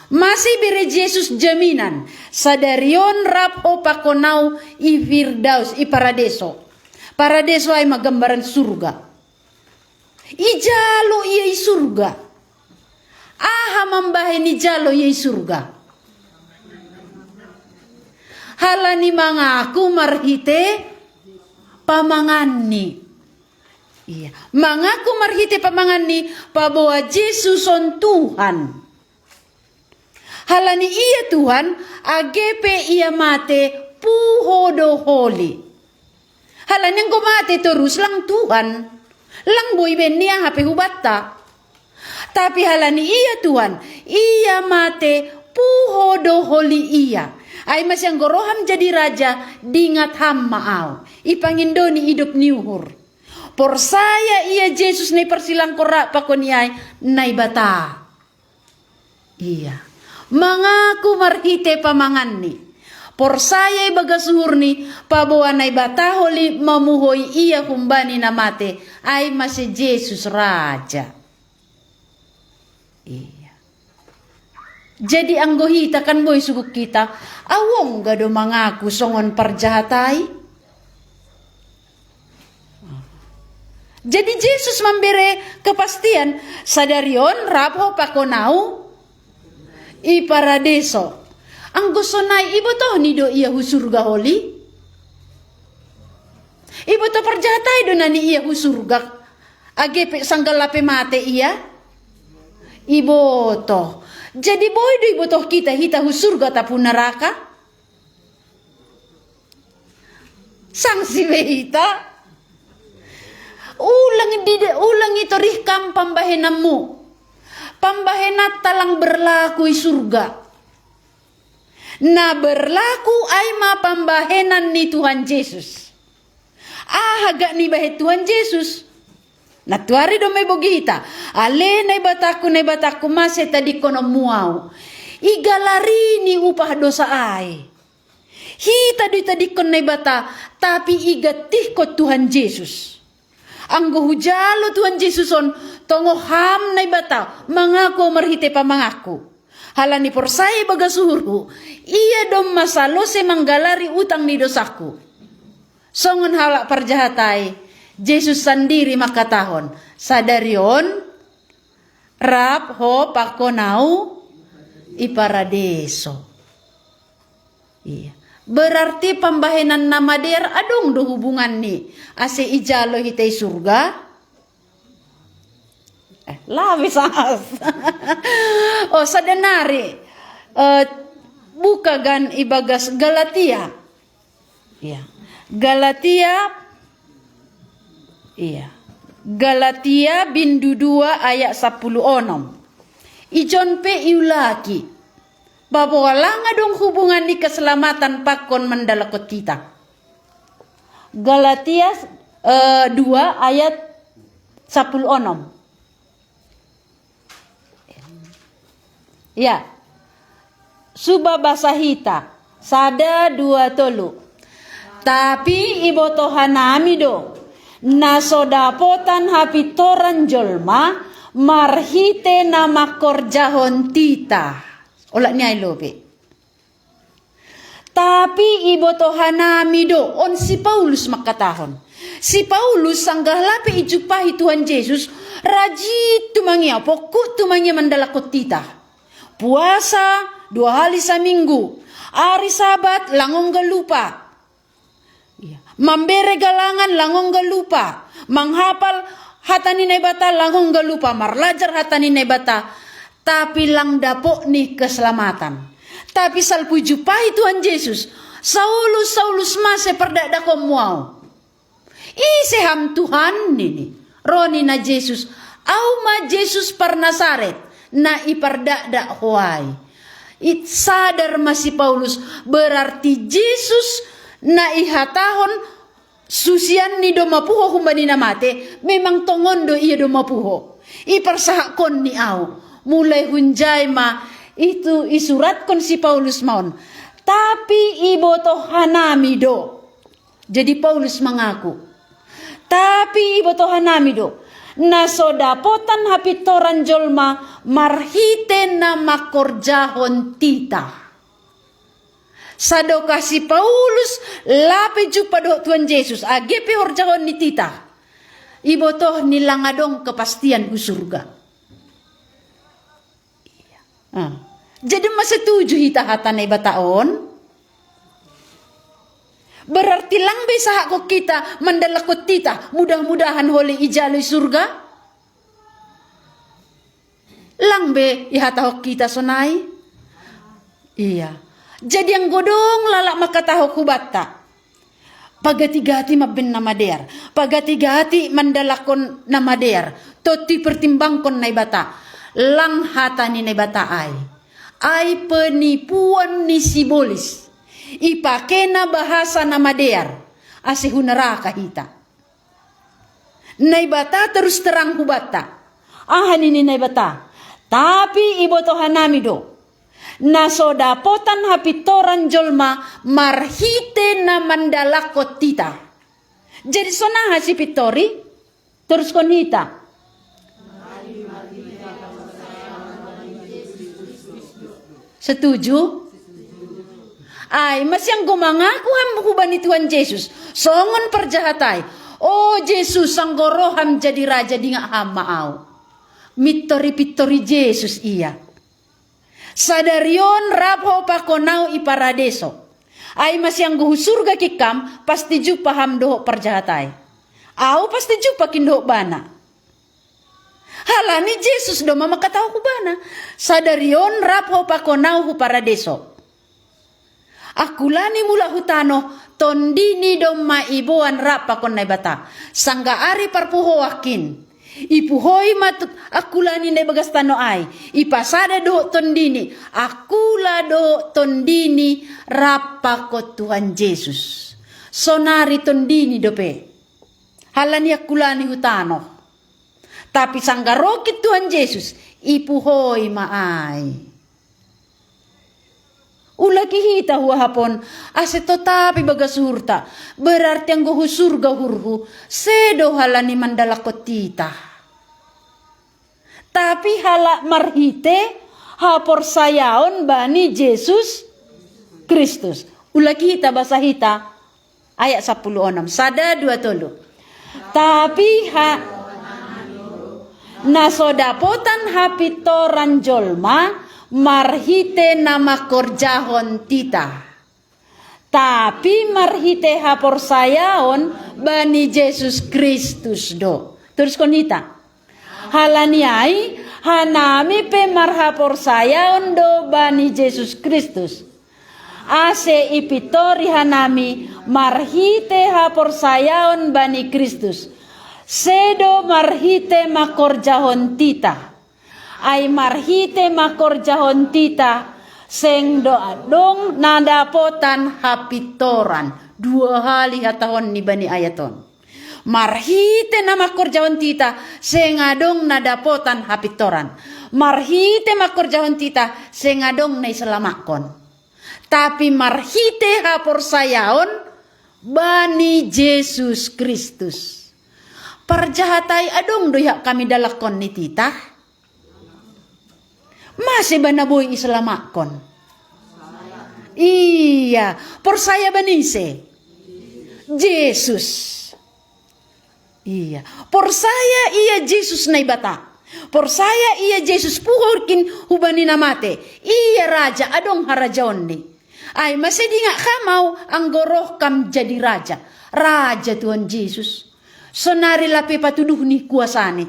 Mase ibere Jesus jaminan, sadari on rap ho pakon au i Firdaus, i paradeso. Paradeso ai ma gambaran surga. Ijalo ia i surga. Aha mambahen ijalo ia i surga? Halani mangaku marhite pamanganni. Iya. Mangaku marhite pamanganni, paboa Jesus on Tuhan. Halani ia Tuhan, age pe ia mate, puho do holi. Halani anggo mate torus lang Tuhan, lang boi benni aha pe hubanta. Tapi halani ia Tuhan, ia mate, puho do holi ia. Ai mase anggo roham jadi raja, dingat ham ma au. Ipangindoni idop ni uhur. Porsaya ia Jesus na iparsilangkon rap pakon i ai, Naibata. Iya. Mangaku marhite pamanganni. Porsaya i bagas uhurni, paboa Naibata holi mamuhoi ia humbani na mate, ai mase Jesus raja. Iya. Jadi anggo hita kan boi sungkun hita, au ongga do mangaku songon parjahat ai. Jadi Jesus mambere kepastian, sadari on rap ho pakon au i paradeso. Anggo sonai ibotohni do ia hu surga holi? Iboto parjahat ai do na ni ia hu surga, age pe sanggal lape mate ia? ibotoh. Jadi boi do ibotoh kita, hita hu surga atap hu naraka? Sangsi be hita. Ulang di ulang itorih kam pambahenanmu. Pambahenan talang berlaku i surga. Na berlaku ai ma pambahenan ni Tuhan Jesus. Aha gak ni bahen Tuhan Jesus? Na tuari do mai bogita. Ale Naibatangku, Naibatangku, mase tadingkononmu au? Igalari ni upah dosa ai. Hita do itadingkon Naibata, tapi igatihkon Tuhan Jesus. Anggo hujalo Tuhan Jesus on, tongoh ham Naibata, mangaku marhite pamanganku. Halani porsaya ibagas uhurhu, ia domma salose manggalari utang ni dosangku. Songon halak parjahat ai, Jesus sandiri mangkatahon, sadari on, rap ho pakon au i paradeso. Iya. Berarti pambahenan na madear adong do hubungan ni ase ijalo hita i surga. Eh, labe sas. Oh, sadanari. Eh, buka gan ibagas Galatia. Iya. Galatia. Iya. Galatia bindu dua ayat sapuluh onom. Ijon pe iulaki. Bahwa lang adong hubungan ni keselamatan pakon mandalakkon hita. Galatia eh, dua ayat sapuluh onom. Ya. Suba basa hita. Sada, dua, tolu. Tapi ibotohanami do, na so dapotan hapintoran jolma marhite na mangkorjahon titah. Olat ni ai lope. Tapi ibotohanami do, on si Paulus mangkatahon. Si Paulus sanggah lape ijumpahi Tuhan Jesus, rajin tumang ia, pongkut tumang ia mandalakkon titah. Puasa dua hali saminggu, ari Sabat lang ongga lupa. Iya. Mambere galangan lang ongga lupa, manghapal hata ni Naibata lang ongga lupa, marlajar hata ni Naibata, tapi lang dapot ni keselamatan. Tapi salpu ijumpahi Tuhan Jesus, Saulus, Saulus, mase pardakdakonmu au? Ise ham Tuhan nini. Ro ninna Jesus, au ma Jesus parnasaret, na ipardakdak ho ai. It sadar ma si Paulus, berarti Jesus na ihatahon susianni domma puho humbani na mate, memang tongon do ia domma puho. Iparsahakkon ni au. Mulai hunjai ma itu isuratkon si Paulus ma on. Tapi ibotohanami do. Jadi Paulus mangaku, tapi ibotohanami do, na so dapotan hapintoran jolma marhite na mangkorjahon titah. Sadokah si Paulus lape jumpa dohot Tuhan Jesus, age pe horjahon ni titah, ibotoh ni lang adong kepastian hu surga. Ah. Jadi ma setuju hita hata Naibata on? Berarti lang be isahakkon hita mandalakkon titah, mudah-mudahan hole ijalo i surga? Lang be ihatahon hita sonai? Iya. Jadi anggo dong lalak mangkatahon hubanta, pagati-gati mambahen na madear, pagati-gati mandalakkon na madear, tontu ipertimbangkon Naibata. Lang hata ni Naibata ai, ai penipuan ni sibolis. Ipakena bahasa na madear ase hu naraka hita. Naibata terus terang hubanta. Aha nini Naibata? Tapi ibotohanami do, na so dapotan hapintoran jolma marhite na mandalakkon titah. Jadi sonaha sipintori? Teruskon hita. Setuju? Ai masianggo mangaku ham hubani Tuhan Jesus, songon parjahat ai, o Jesus, anggo ro ham jadi raja, dingak ham ma au. Mintori-pintori Jesus ia. Sadari on rap ho pakon au i paradeso. Ai masianggo hu surga king ham, pasti jumpa ham dohot parjahat ai. Au pasti jumpa king dohot bana. Halani Jesus do ma mangkatahon hubana, "Sadari on rap ho pakon au hu Paradeso." Akkulani mula hu tano, tondini domma iboan rap pakon Naibata. Sanggah ari parpuhoankin, ipuhoi ma tu-, akkulani na ibagas tano ai, ipasada dohot tondini, akkula dohot tondini rap pakon Tuhan Jesus. Sonari tondini dope. Halani akkulani hu tano. Tapi sanggah rohkit Tuhan Jesus, ipuhoi ma ai. Ulaki hita huahap on, ase totap ibagas uhurta, berarti anggo hu surga uhurhu, sedo halani mandalakkon titah. Tapi halak marhite haporsayaon bani Jesus Kristus. Ulaki hita basa hita, ayat sapuluh onom. Sada, dua, tolu. Tapi ha-, na so dapotan hapintoran jolma marhite na mangkorjahon titah. Tapi marhite haporsayaon bani Jesus Kristus do. Teruskon hita. Halani ai, hanami pe marhaporsayaon do bani Jesus Kristus. Ase ipintori hanami marhite haporsayaon bani Kristus. Sedo marhite mangkorjahon titah. Ai marhite mangkorjahon titah, seng do adong na dapotan hapintoran. Dua hali hatahon ni bani ayat on. Marhite na mangkorjahon titah, seng adong na dapotan hapintoran. Marhite mangkorjahon titah, seng adong na isalamakkon. Tapi marhite haporsayaon bani Jesus Kristus. Parjahat ai, adong do ihak hami dalakkon ni titah? Mase ba na boi isalamakkon? Ia, porsaya bani ise? Jesus. Ia, porsaya ia Jesus Naibata. Porsaya ia Jesus puhohon hubani na mate. Ia raja, adong harajaonni. Ai mase dingat ham au anggo roh kam jadi raja. Raja Tuhan Jesus. Sonari lape patuduh ni kuasani.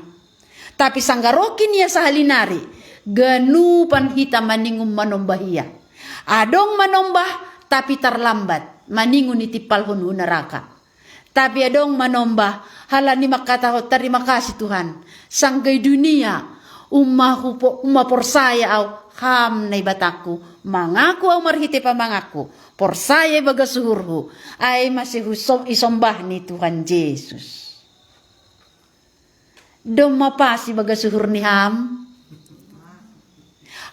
Tapi sanggah rohkit ia sahali nari, ganupan hita maningon manombah ia. Adong manombah, tapi tarlambat, maningon itimpalhon hu naraka. Tapi adong manombah, halani mangkatahon, "Tarima kasih Tuhan, sanggah i dunia, umma hupo-, umma porsaya au, ham Naibatangku, mangaku au marhite pamanganku, porsaya ibagas uhurhu, ai mase husom-, isombah ni Tuhan Jesus." Domma pas ibagas uhur ni ham?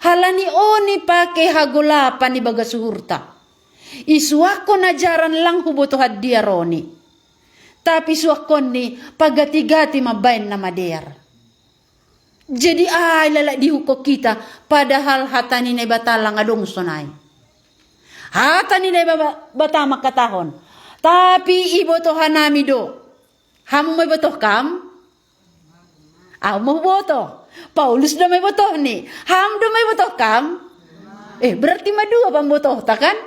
Halani on ipake hagolapan ibagas uhurta. Isuakkon ajaran lang huboto handiar on i. Tapi isuakkonni pagati-gati mambaen na madear. Jadi ai lalak dihukkon hita, padahal hata ni Naibata lang adong sonai. Hata ni Naibata mangkatahon, "Tapi iboto hanami do." Hamu ma ibotoh kam? Au ma hubotoh. Paulus do ma ibotohni. Ham do ma ibotoh kam? Eh, berarti ma dua pambotohta kan?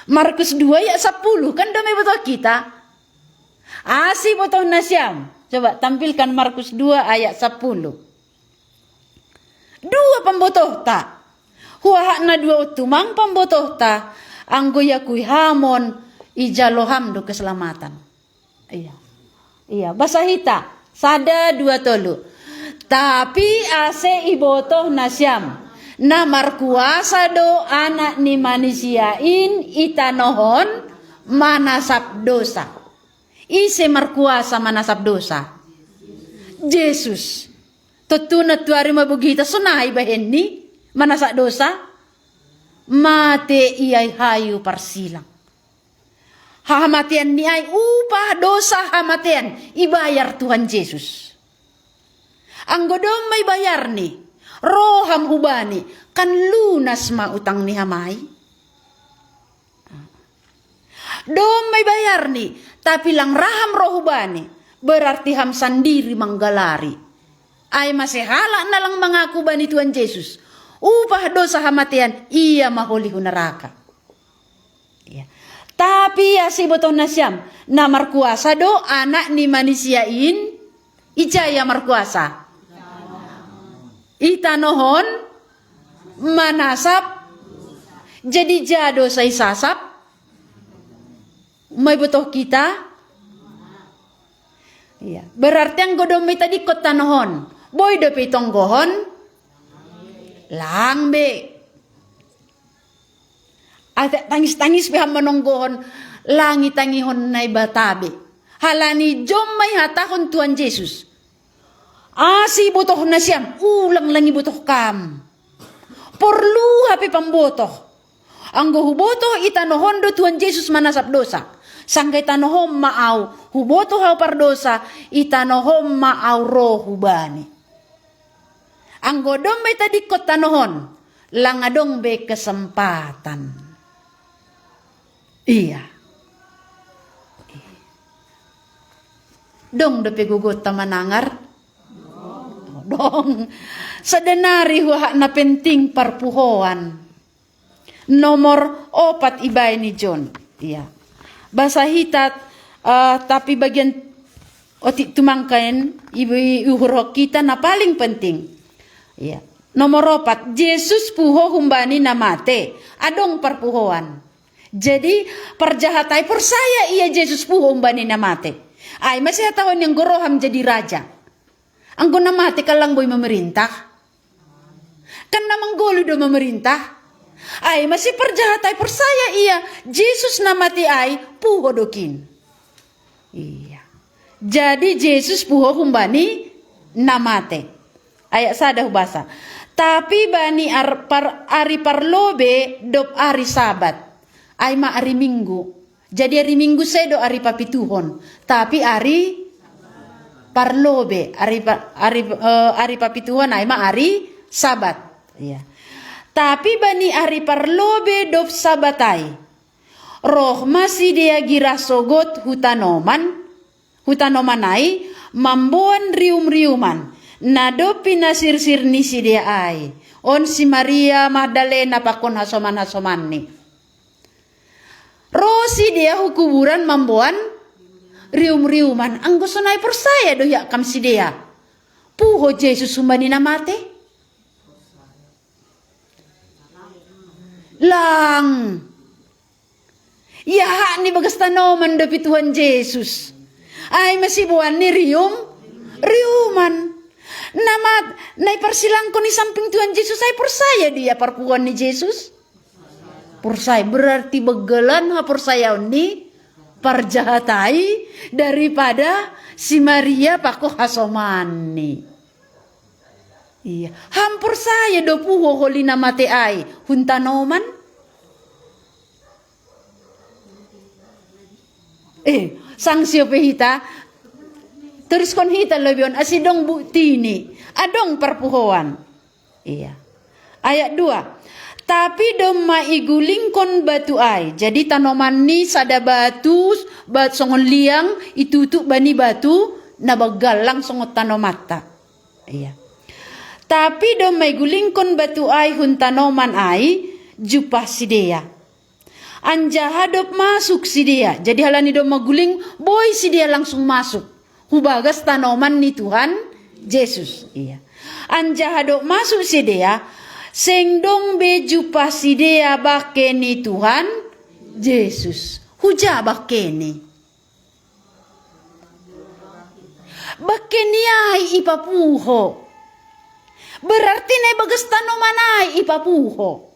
Markus dua ayat sapuluh kan do ma ibotoh hita. Asi ibotoh nasiam. Coba tampilkan Markus dua ayat sapuluh. Dua pambotohta. Huahap na dua on tumang pambotohta. Anggo iakui ham on, ijalo ham do keselamatan. Ia. Ia, basa hita. Sada, dua, tolu. Tapi ase ibotoh nasiam, na markuasa do Anak ni Manisia in i tanoh on manasap dosa. Ise markuasa manasap dosa? Jesus. Tontuna tu ari mabogei hita sonai bahenni manasap dosa. Mate ia i hayu parsilang. Hamateanni ai upah dosa hamatean ibayar Tuhan Jesus. Anggo domma ibayarni, ro ham hubani, kan lunas ma utang ni ham ai. Domma ibayarni, tapi lang ra ham ro hubani, berarti ham sandiri manggalari. Ai mase halak na lang mangaku bani Tuhan Jesus, upah dosa hamatean, ia ma holi hu naraka. Ia. Tapi ase ibotoh nasiam, na markuasa do Anak ni Manisia in. Ija ia markuasa? Itanohon manasap. Jadi ja dosa isasap, mai botoh kita. Iya, berarti anggo domma itadingkon tanohon, boi dope itonggohon, lang be. Ate tangis-tangis pe ham manonggohon, lang itangihon Naibata be. Halani jom ma ihatahon Tuhan Jesus: Asi botoh nasiam, ulang lang ibotoh kam. Porlu hape pambotoh. Anggo hubotoh, itanohon do Tuhan Jesus manasap dosa. Sangga itanohon ma au, hubotoh au pardosa, itanohon ma au ro hubani. Anggo domma itadingkon tanohon, lang adong be kesempatan. Iya. Dong dope gogonta manangar? Dong. Sada nari huahap na penting parpuhoan. Nomor opat ibaen i jon. Iya. Basa hita, eh, tapi bagian otik tumangkaen ibu uhur kita na paling penting. Iya. Nomor opat, Jesus puho humbani na mate. Adong parpuhoan. Jadi, parjahat ai porsaya ia Jesus puho humbani na mate. Ai mase hatahon ni anggo roham jadi raja. Anggo na mate kan lang boi mamerintah. Kan na manggoluh do mamerintah. Ai mase parjahat ai porsaya ia Jesus na mate ai puho do kin. Iya. Jadi Jesus puho humbani na mate. Ayat sada hubasa. Tapi bani ar, par, ari parlobe dob ari Sabat. Ai ma ari Minggu. Jadi ari Minggu sedo ari papituhon. Tapi ari parlobe, ari, ari, eh, ari papituhon ai ma ari Sabat. Iya. Tapi bani ari parlobe dob Sabat ai, roh ma sidea girah sogot hu tanoman, hu tanoman ai, mamboan rium-riuman, na dob pinasirsir ni sidea ai. On si Maria Magdalena pakon hasoman-hasomanni. Ro sidea hu kuburan mamboan rium-riuman. Anggo sonai porsaya do hiak kam sidea puho Jesus humbani na mate? Lang. Ia hak ni bagas tanoman dope Tuhan Jesus. Ai mase boan ni rium, riuman. Na mat, na iparsilangkon i samping Tuhan Jesus ai porsaya do ia parpuhoan ni Jesus? Porsaya, berarti banggalan haporsayaon ni parjahat ai daripada si Maria pakon hasomanni. Iya, ham porsaya do puho holi na mate ai hun tanoman? Eh, sanksi ope hita. Teruskon hita lobi on, asi dong buktini. Adong parpuhoan. Iya. Ayat dua. Tapi domma igulingkon batu ai. Jadi tanoman ni sada batu, bat songon liang, itutuk bani batu na banggal lang songon tanomanta. Iya. Tapi domma igulingkon batu ai hun tanoman ai, jumpah sidea. Anjaha dob masuk sidea. Jadi halani domma guling, boi sidea langsung masuk hu bagas tanoman ni Tuhan Jesus. Iya. Anjaha dob masuk sidea, seng dong be jumpah sidea bangke ni Tuhan Jesus. Huja bangkeni? Bangkeni ai ipapuho. Berarti na ibagas tanoman ai ipapuho.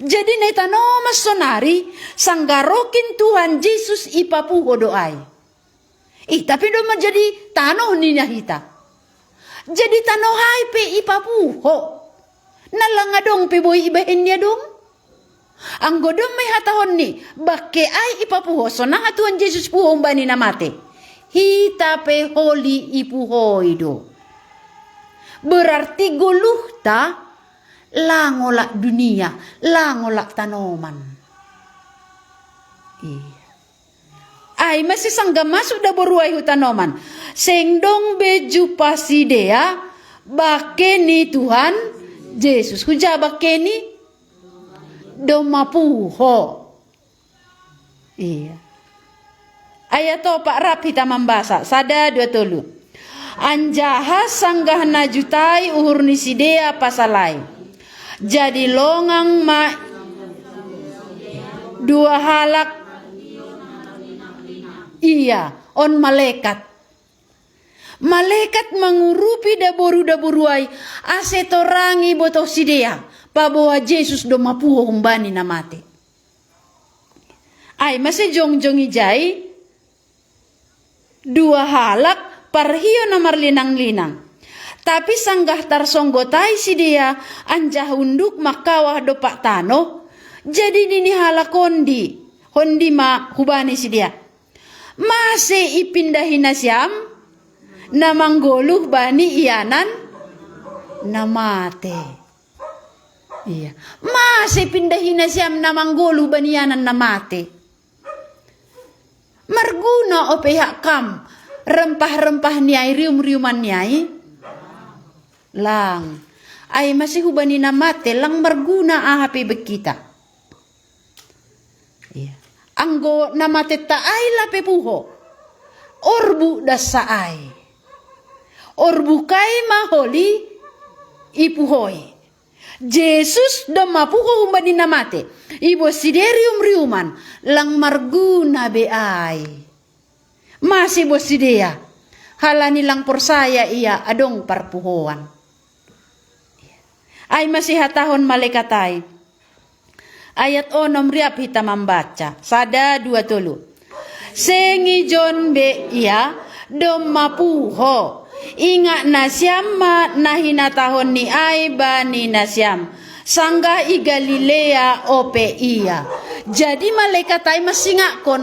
Jadi na i tanoman sonari, sanggarokin Tuhan Jesus ipapuho do ai. Ih, tapi domma jadi tanoh ni na hita. Jadi tanoh ai pe ipapuho. Na lang adong pe boi ibahen ni adong. Anggo domma ihatahon ni, bangke ai ipapuho, sonang Tuhan Jesus puho humbani na mate. Hita pe holi ipuhoi do. Berarti goluhta lang olat dunia, lang olat tanoman. Iya. Ai mase sangga masuk daboru ai hu tanoman. Seng dong be jumpah sidea bangke ni Tuhan Jesus. Huja bangkeni? Domma puho. Iya. Ayat opat rap hita mambasa. Sada, dua, tolu. Anjaha sanggah na jutai uhur ni sidea pasal ai, jadi longang ma dua halak, ia on malekat. Malekat mangurupi daboru-daboru ai, ase torang ibotoh sidea, paboa Jesus domma puho humbani na mate. Ai mase jongjong ijai dua halak parhio na marlinang-linang. Tapi sanggah tarsonggot ai sidea anjaha unduk mangkawah dompak tanoh, jadi nini halak ondi, ondi ma hubani sidea: Mase ipindahi nasiam na manggoluh bani ianan na mate? Ia, mase ipindahi nasiam na manggoluh bani ianan na mate? Marguna ope ihak kam rempah-rempah ni ai, rium-riuman ni ai? Lang. Ai mase hubani na mate lang marguna aha pe ibeg hita. Ia. Anggo na matenta ai lape puho, orbuk dansa ai. Orbuk ai ma holi ipuhoi. Jesus domma puho humbani na mate. Iboan sidea rium-riuman, lang marguna be ai. Mase iboan sidea? Halani lang porsaya ia adong parpuhoan. Ai mase hatahon malekat ai. Ayat onom, riap hita mambaca. Sada, dua, tolu. Seng ijon be ia, domma puho. Ingat nasiam ma na hinatahonni ai bani nasiam, sanggah i Galilea ope ia. Jadi malekat ai mansingakkon,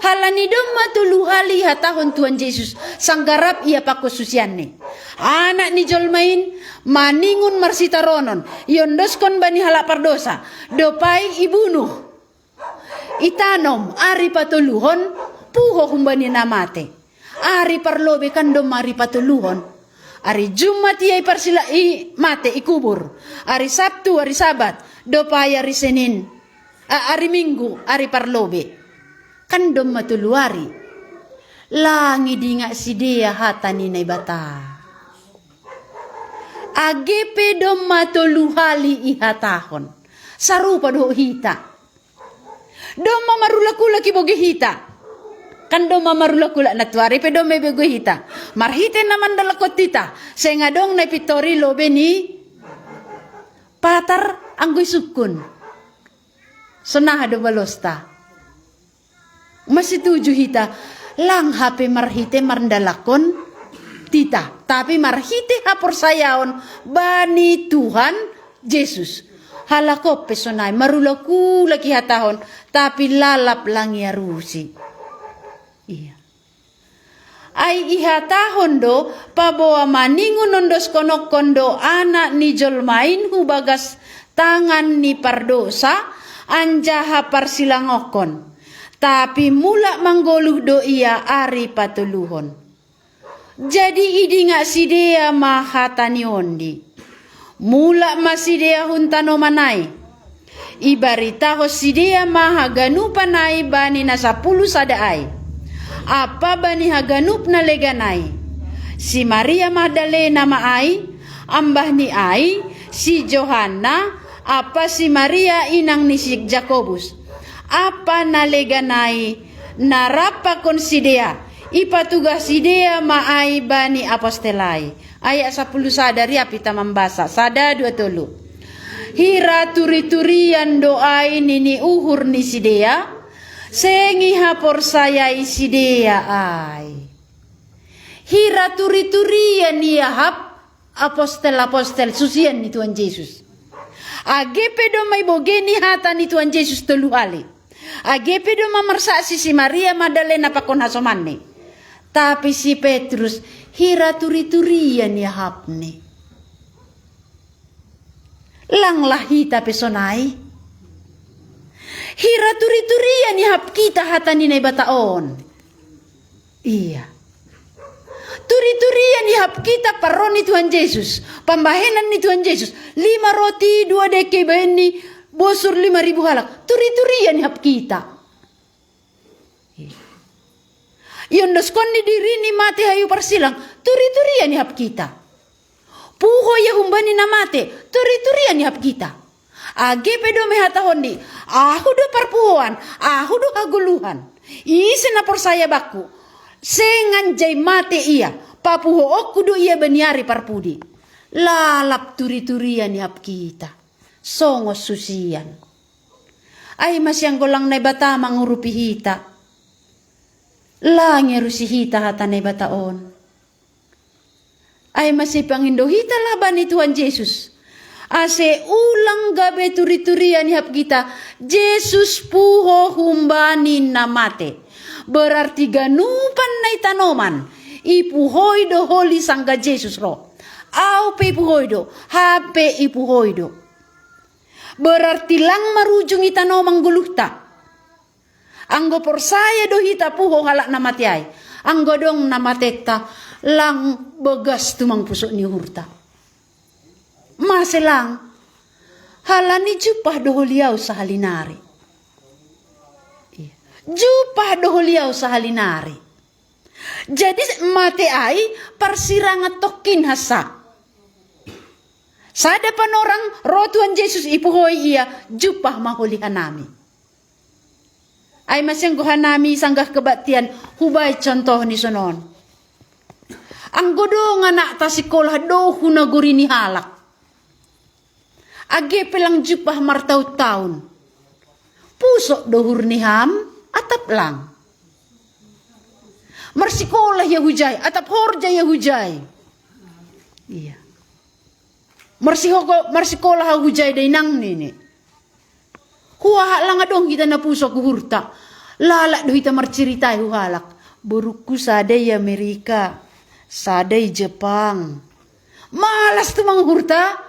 halani domma tolu hali ihatahon Tuhan Jesus sanggah rap ia pakon susianni: Anak ni jolma in maningon marsitaronon, iondoskon bani halak pardosa, dob ai ibunuh, itanom, ari patoluhon puho humbani na mate. Ari parlobei kan domma ari patoluhon. Ari Jumat ia iparsila-, i mate, ikubur. Ari Sabtu ari Sabat, dob ai ari Senin, a, ari Minggu ari parlobei. Kan domma tolu ari. Lang idingat sidea hata ni Naibata. Age pe domma tolu hali ihatahon, sarupa dohot hita. Domma marulak-ulak ibogei hita. Kan domma marulak-ulak nantuari pe domma ibogei hita. Marhite na mandalakkon hita, seng adong na ipintori lobei ni patar anggo isungkun. Songon aha do balosta? Masituju hita, lang hape marhite mandalakkon hita, tapi marhite haporsayaon bani Tuhan Jesus. Halak on pe sonai, marulak-ulak ihatahon, tapi lalap lang iarusi. Ia. Ai ihatahon do, paboa maningon ondoskononkon do Anak ni jolma in hu bagas tangan ni pardosa, anjaha parsilangokkon. Tapi mulak manggoluh do Ia ari patoluhon. Jadi idingat sidea ma hata ni ondi. Mulak ma sidea hun tanoman ai. Ibaritahon sidea ma haganupan ai bani na sapuluh sada ai, ampa bani haganup na legan ai. Si Maria Magdalena ma ai, ambahni ai si Johanna, ampa si Maria inang ni si Jakobus, ampa na legan ai na rap pakon sidea. Ipatugah sidea ma ai bani apostel ai. Ayat sapuluh sada, riap hita mambasa. Sada, dua, tolu. Hira turi-turian do ai nini uhur ni sidea, seng ihaporsayai sidea ai. Hira turi-turian iahap apostel-apostel, susian ni Tuhan Jesus. Age pe domma ibogei ni hata ni Tuhan Jesus tolu hali. Age pe domma marsaksi si Maria Magdalena pakon hasomanni. Tapi si Petrus, hira turi-turian iahapni. Langlah hita pe sonai. Hira turi-turian iahap hita hata ni Naibata on. Ia. Turi-turian iahap hita parro ni Tuhan Jesus, pambahenan ni Tuhan Jesus. Lima roti, dua dengke ibahen ni bosur lima ribu halak. Turi-turian iahap hita. Ia. Iondoskon ni dirini mate hayu parsilang, turi-turian ihap hita. Puho ia humbani na mate, turi-turian ihap hita. Age pe dome hatahonni, ahu do parpuhoan, ahu do hagoluhan. Ise na porsaya bakku, seng anjai mate ia, papuhoonku do ia bani ari parpudi. Lalap turi-turian ihap hita. Songon susian. Ai masianggo lang Naibata mangurupi hita. Lang iarusi hita hata Naibata on. Ai masipangindo hita lah bani Tuhan Jesus. Ase ulang gabe turi-turian ihap hita, Jesus puho humbani na mate. Berarti ganupan na i tanoman, ipuhoi do holi sangga Jesus ro. Au pe ipuhoi do, hape ipuhoi do. Berarti lang marujung i tanoman goluhta. Anggo porsaya do hita puho halak na mate ai, anggo dong na matenta, lang bagas tumang pusok ni uhurta. Mase lang, halani jumpah do holi au sahali nari. Jumpah do holi au sahali nari. Jadi mate ai parsirangan tongkin hansa. Sada panorang ro Tuhan Jesus ipuhoi ia, jumpah ma holi hanami. Ai masianggo hanami sanggah kebaktian, hubaen contoh ni sonon. Anggo dong anakta sikolah do hu nagori ni halak, age pe lang jumpah martaun-taun, pusok do uhur ni ham atap lang? Marsikolah ia hujai atap horja ia hujai? Ia. Marsikolah hujai da inang nini. Huaha lang adong hita na pusok uhurta. Lalap do hita marceritai hu halak. Borukku sada i Amerika, sada i Jepang. Malas tumang uhurta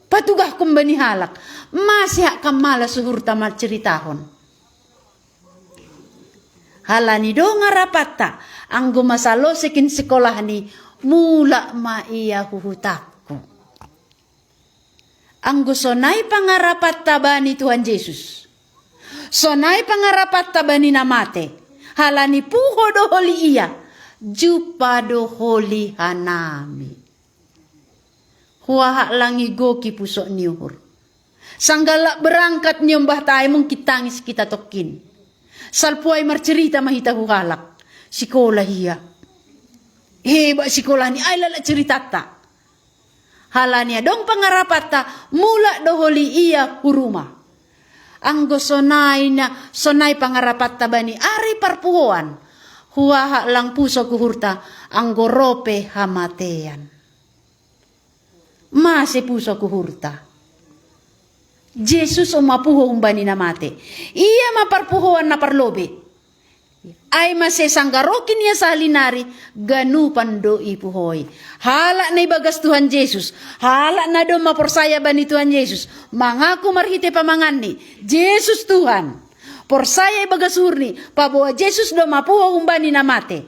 patugahkon bani halak. Mase hak kan malas uhurta marceritahon? Halani dong arapatta, anggo masalose kin sikolahni, mulak ma ia hu hutangku. Anggo sonai pangarapatta bani Tuhan Jesus, sonai pangarapatta bani na mate, halani puho do holi ia, jumpah do holi hanami. Huaha lang igoki pusok ni uhur. Sanggalak berangkat niombahta ai mungkin tangis hita tongkin. Salpu ai marcerita ma hita hu halak. Sikolah ia. Hebat sikolahni, ai lalap ceritanta. Halani adong pangarapatta, mulak do holi ia hu rumah. Anggo sonai na, sonai pangarapatta bani ari parpuhoan, huaha lang pusok uhurta, anggo ro pe hamatean. Mase pusok uhurta? Jesus on ma puho humbani na mate. Ia ma parpuhoan na parlobei. Ai mase sangga ro kin ia sahali nari, ganupan do ipuhoi. Halak na ibagas Tuhan Jesus, halak na domma porsaya bani Tuhan Jesus, mangaku marhite pamanganni, Jesus Tuhan. Porsaya ibagas uhurni, paboa Jesus domma puho humbani na mate.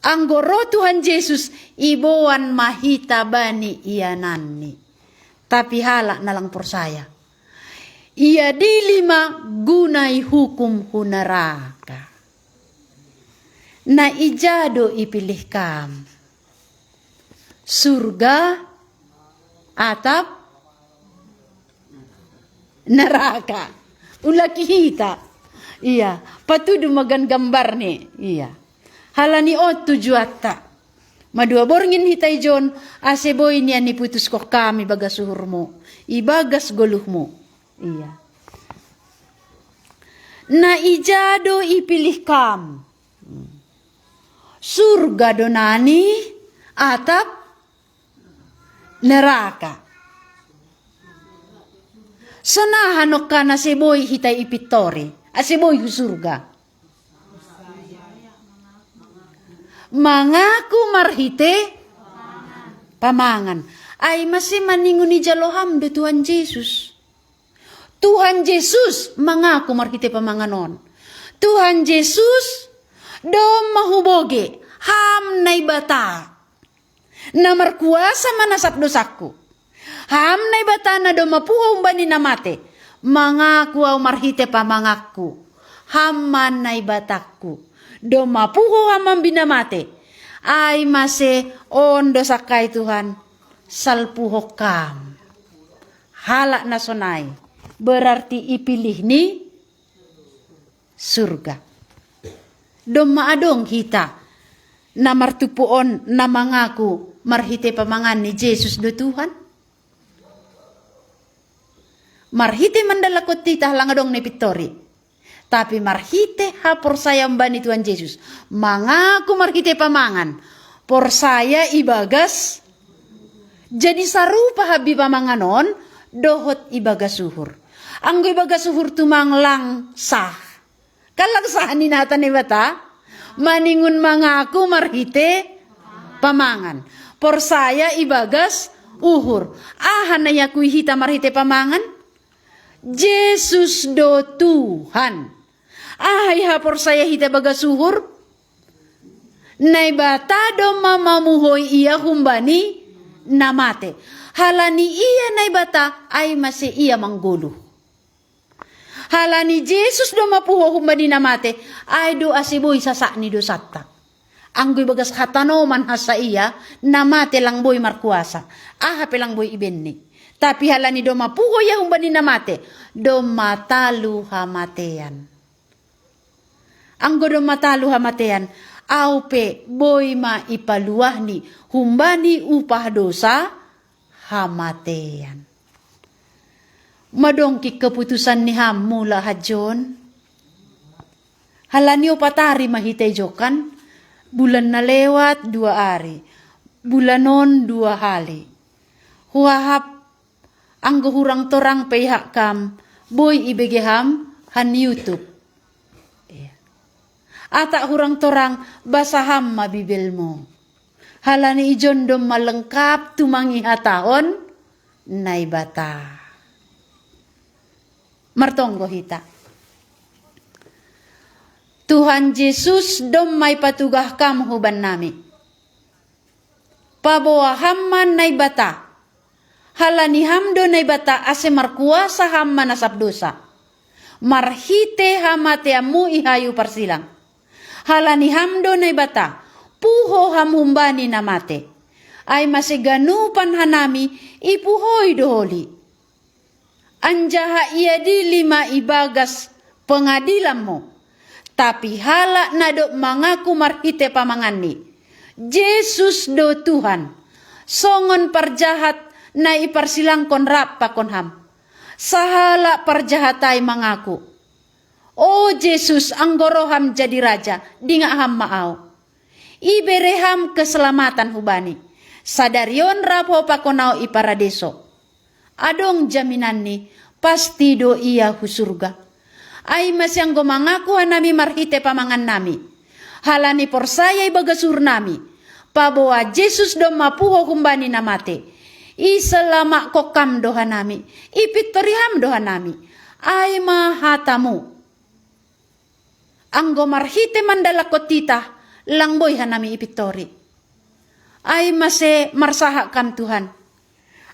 Anggo ro Tuhan Jesus, iboan ma hita bani iananni. Tapi halak na lang porsaya, iadili ma guna ihukum hu naraka. Na ija do ipilih kam? Surga atap naraka? Ulaki hita. Ia, patudu ma gan gambarni. Ia. Halani on tujuanta. Madua borngin hita ijon, ase boi nian iputuskon kam ibagas uhurmu, ibagas goluhmu. Ia. Na ija do ipilih kam? Surga do nani atap neraka? Sonaha nongkan ase boi hita ipintori, ase boi hu surga? Mangaku marhite pamangan. Ai mase maningon ijalo ham do Tuhan Jesus? Tuhan Jesus mangaku marhite pamangan on. Tuhan Jesus, domma huboge ham Naibata, na markuasa manasap dosangku. Ham Naibata na domma puho humbani na mate, mangaku au marhite pamanganku. Ham ma Naibatangku. Domma puho ham mambina mate. Ai mase on do sangkai Tuhan. Salpuho kam. Halak na sonai. Berarti ipilih ni surga. Domma adong hita. Na martumpu on na mangaku marhite pamangan ni Jesus do Tuhan. Marhite mandalakkon titah lang adong na ipintori. Tapi marhite haporsaya umbani Tuhan Jesus. Mangaku marhite pamangan. Porsaya ibagas. Jadi sarupa habbi pamangan on. Dohot ibagas uhur. Anggo ibagas uhur tumang lang sah. Kan lang sah ni nata Naibata. Maningon mangaku marhite pamangan. Porsaya ibagas uhur. Aha na iakui hita marhite pamangan? Jesus do Tuhan. Aha ihaporsaya hita bagas uhur? Naibata domma mamuhoi ia humbani na mate. Halani ia Naibata ai mase ia manggoluh. Halani Jesus domma puho humbani na mate, ai do ase boi sasak ni dosanta. Anggo ibagas hatanoman hasa ia, na mate lang boi markuasa. Aha pe lang boi ibenni. Tapi halani domma puho ia humbani na mate, domma talu hamatean. Anggo domma talu hamatean, au pe boi ma ipaluahni humbani upah dosa hamatean. Madongki keputusan ni ham mula hajon. Halani opat ari ma hita ijokan, bulan na lewat dua ari, bulan on dua hali. Huahap anggo hurang torang pe ihak kam, boi ibege ham han YouTube. Atak hurang torang basa ham ma Bibelmu. Halani ijon domma lengkap tumangi hatahon Naibata. Martonggo hita. Tuhan Jesus domma ipatugah kam hubannami. Paboa ham ma Naibata. Halani ham do Naibata ase markuasa ham manasap dosa. Marhite hamateanmu i hayu parsilang. Halani ham do Naibata, puho ham humbani na mate. Ai mase ganupan hanami ipuhoi do holi. Anjaha iadili ma ibagas pengadilanmu. Tapi halak na dob mangaku marhite pamanganni. Jesus do Tuhan. Songon parjahat na iparsilangkon rap pakon ham. Sahalak parjahat ai mangaku. O Jesus, anggo roham jadi raja, dingak ham ma au. Ibere ham keselamatan hubani. Sadari on rap ho pakon au i paradeso. Adong jaminanni, pasti do ia hu surga. Ai mase anggo mangaku hanami marhite pamangannami. Halani porsaya ibagas uhurnami. Paboa Jesus domma puho humbani na mate. Iselamakkon kam do hanami. Ipintori ham do hanami. Ai ma hatamu. Anggo marhite mandalakkon titah, lang boi hanami ipintori. Ai mase marsahap kam Tuhan.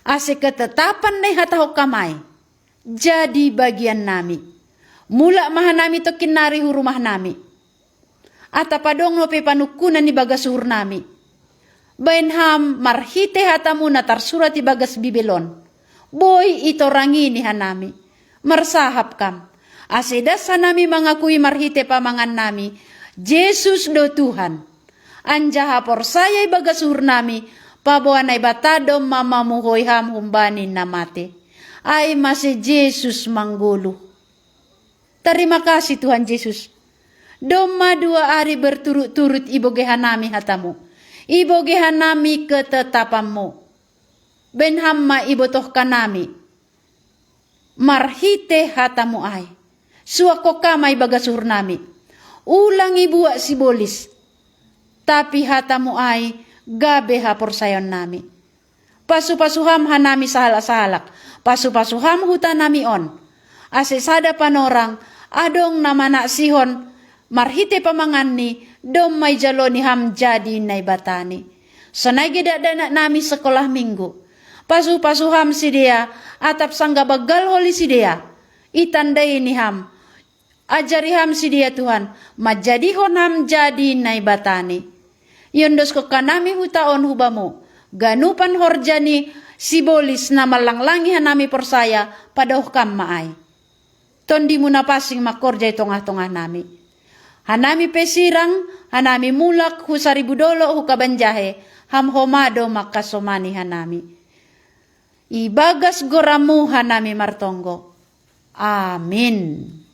Ase ketetapan na ihatahon kam ai. Jadi bagian nami. Mulak ma hanami tongkin nari hu rumah nami. Atap adong dope panungkunan ibagas uhur nami. Baen ham marhite hatamu na tarsurat ibagas Bibel on. Boi itorangini hanami. Marsahap kam. Ase das hanami mangakui marhite pamangan nami. Jesus do Tuhan. Anjaha porsaya ibagas uhur nami. Paboa Naibata domma mamuhoi ham humbani na mate. Ai mase Jesus manggoluh. Tarima kasih Tuhan Jesus. Domma dua ari berturut-turut iboge hanami hatamu. Iboge hanami ketetapanmu. Baen ham ma ibotohkan nami. Marhite hatamu ai. Suakko kam ai bagas uhur nami. Ulang ibuat sibolis. Tapi hatamu ai gabe haporsayaon nami. Pasu-pasu ham hanami sahalak-sahalak. Pasu-pasu ham huta nami on. Ase sada panorang, adong na manaksihon, marhite pamanganni, domma ijaloni ham jadi Naibatani. Sonai ge dakdanak nami sekolah minggu. Pasu-pasu ham sidea, atap sangga banggal holi sidea. Itandaini ham. Ajari ham sidia Tuhan, manjadihon ham jadi Naibatani. Iondoskon hanami huta on hu Bamu, ganupan horja ni sibolis na manlanglangi hanami porsaya, padohkam ma ai. Tondimu na pansing mangkorjai tongah-tongah nami. Hanami pe sirang, hanami mulak hu saribu dolok hu kabanjahe, ham homa do mangkasomani hanami. Ibagas goramu hanami martonggo. Amin.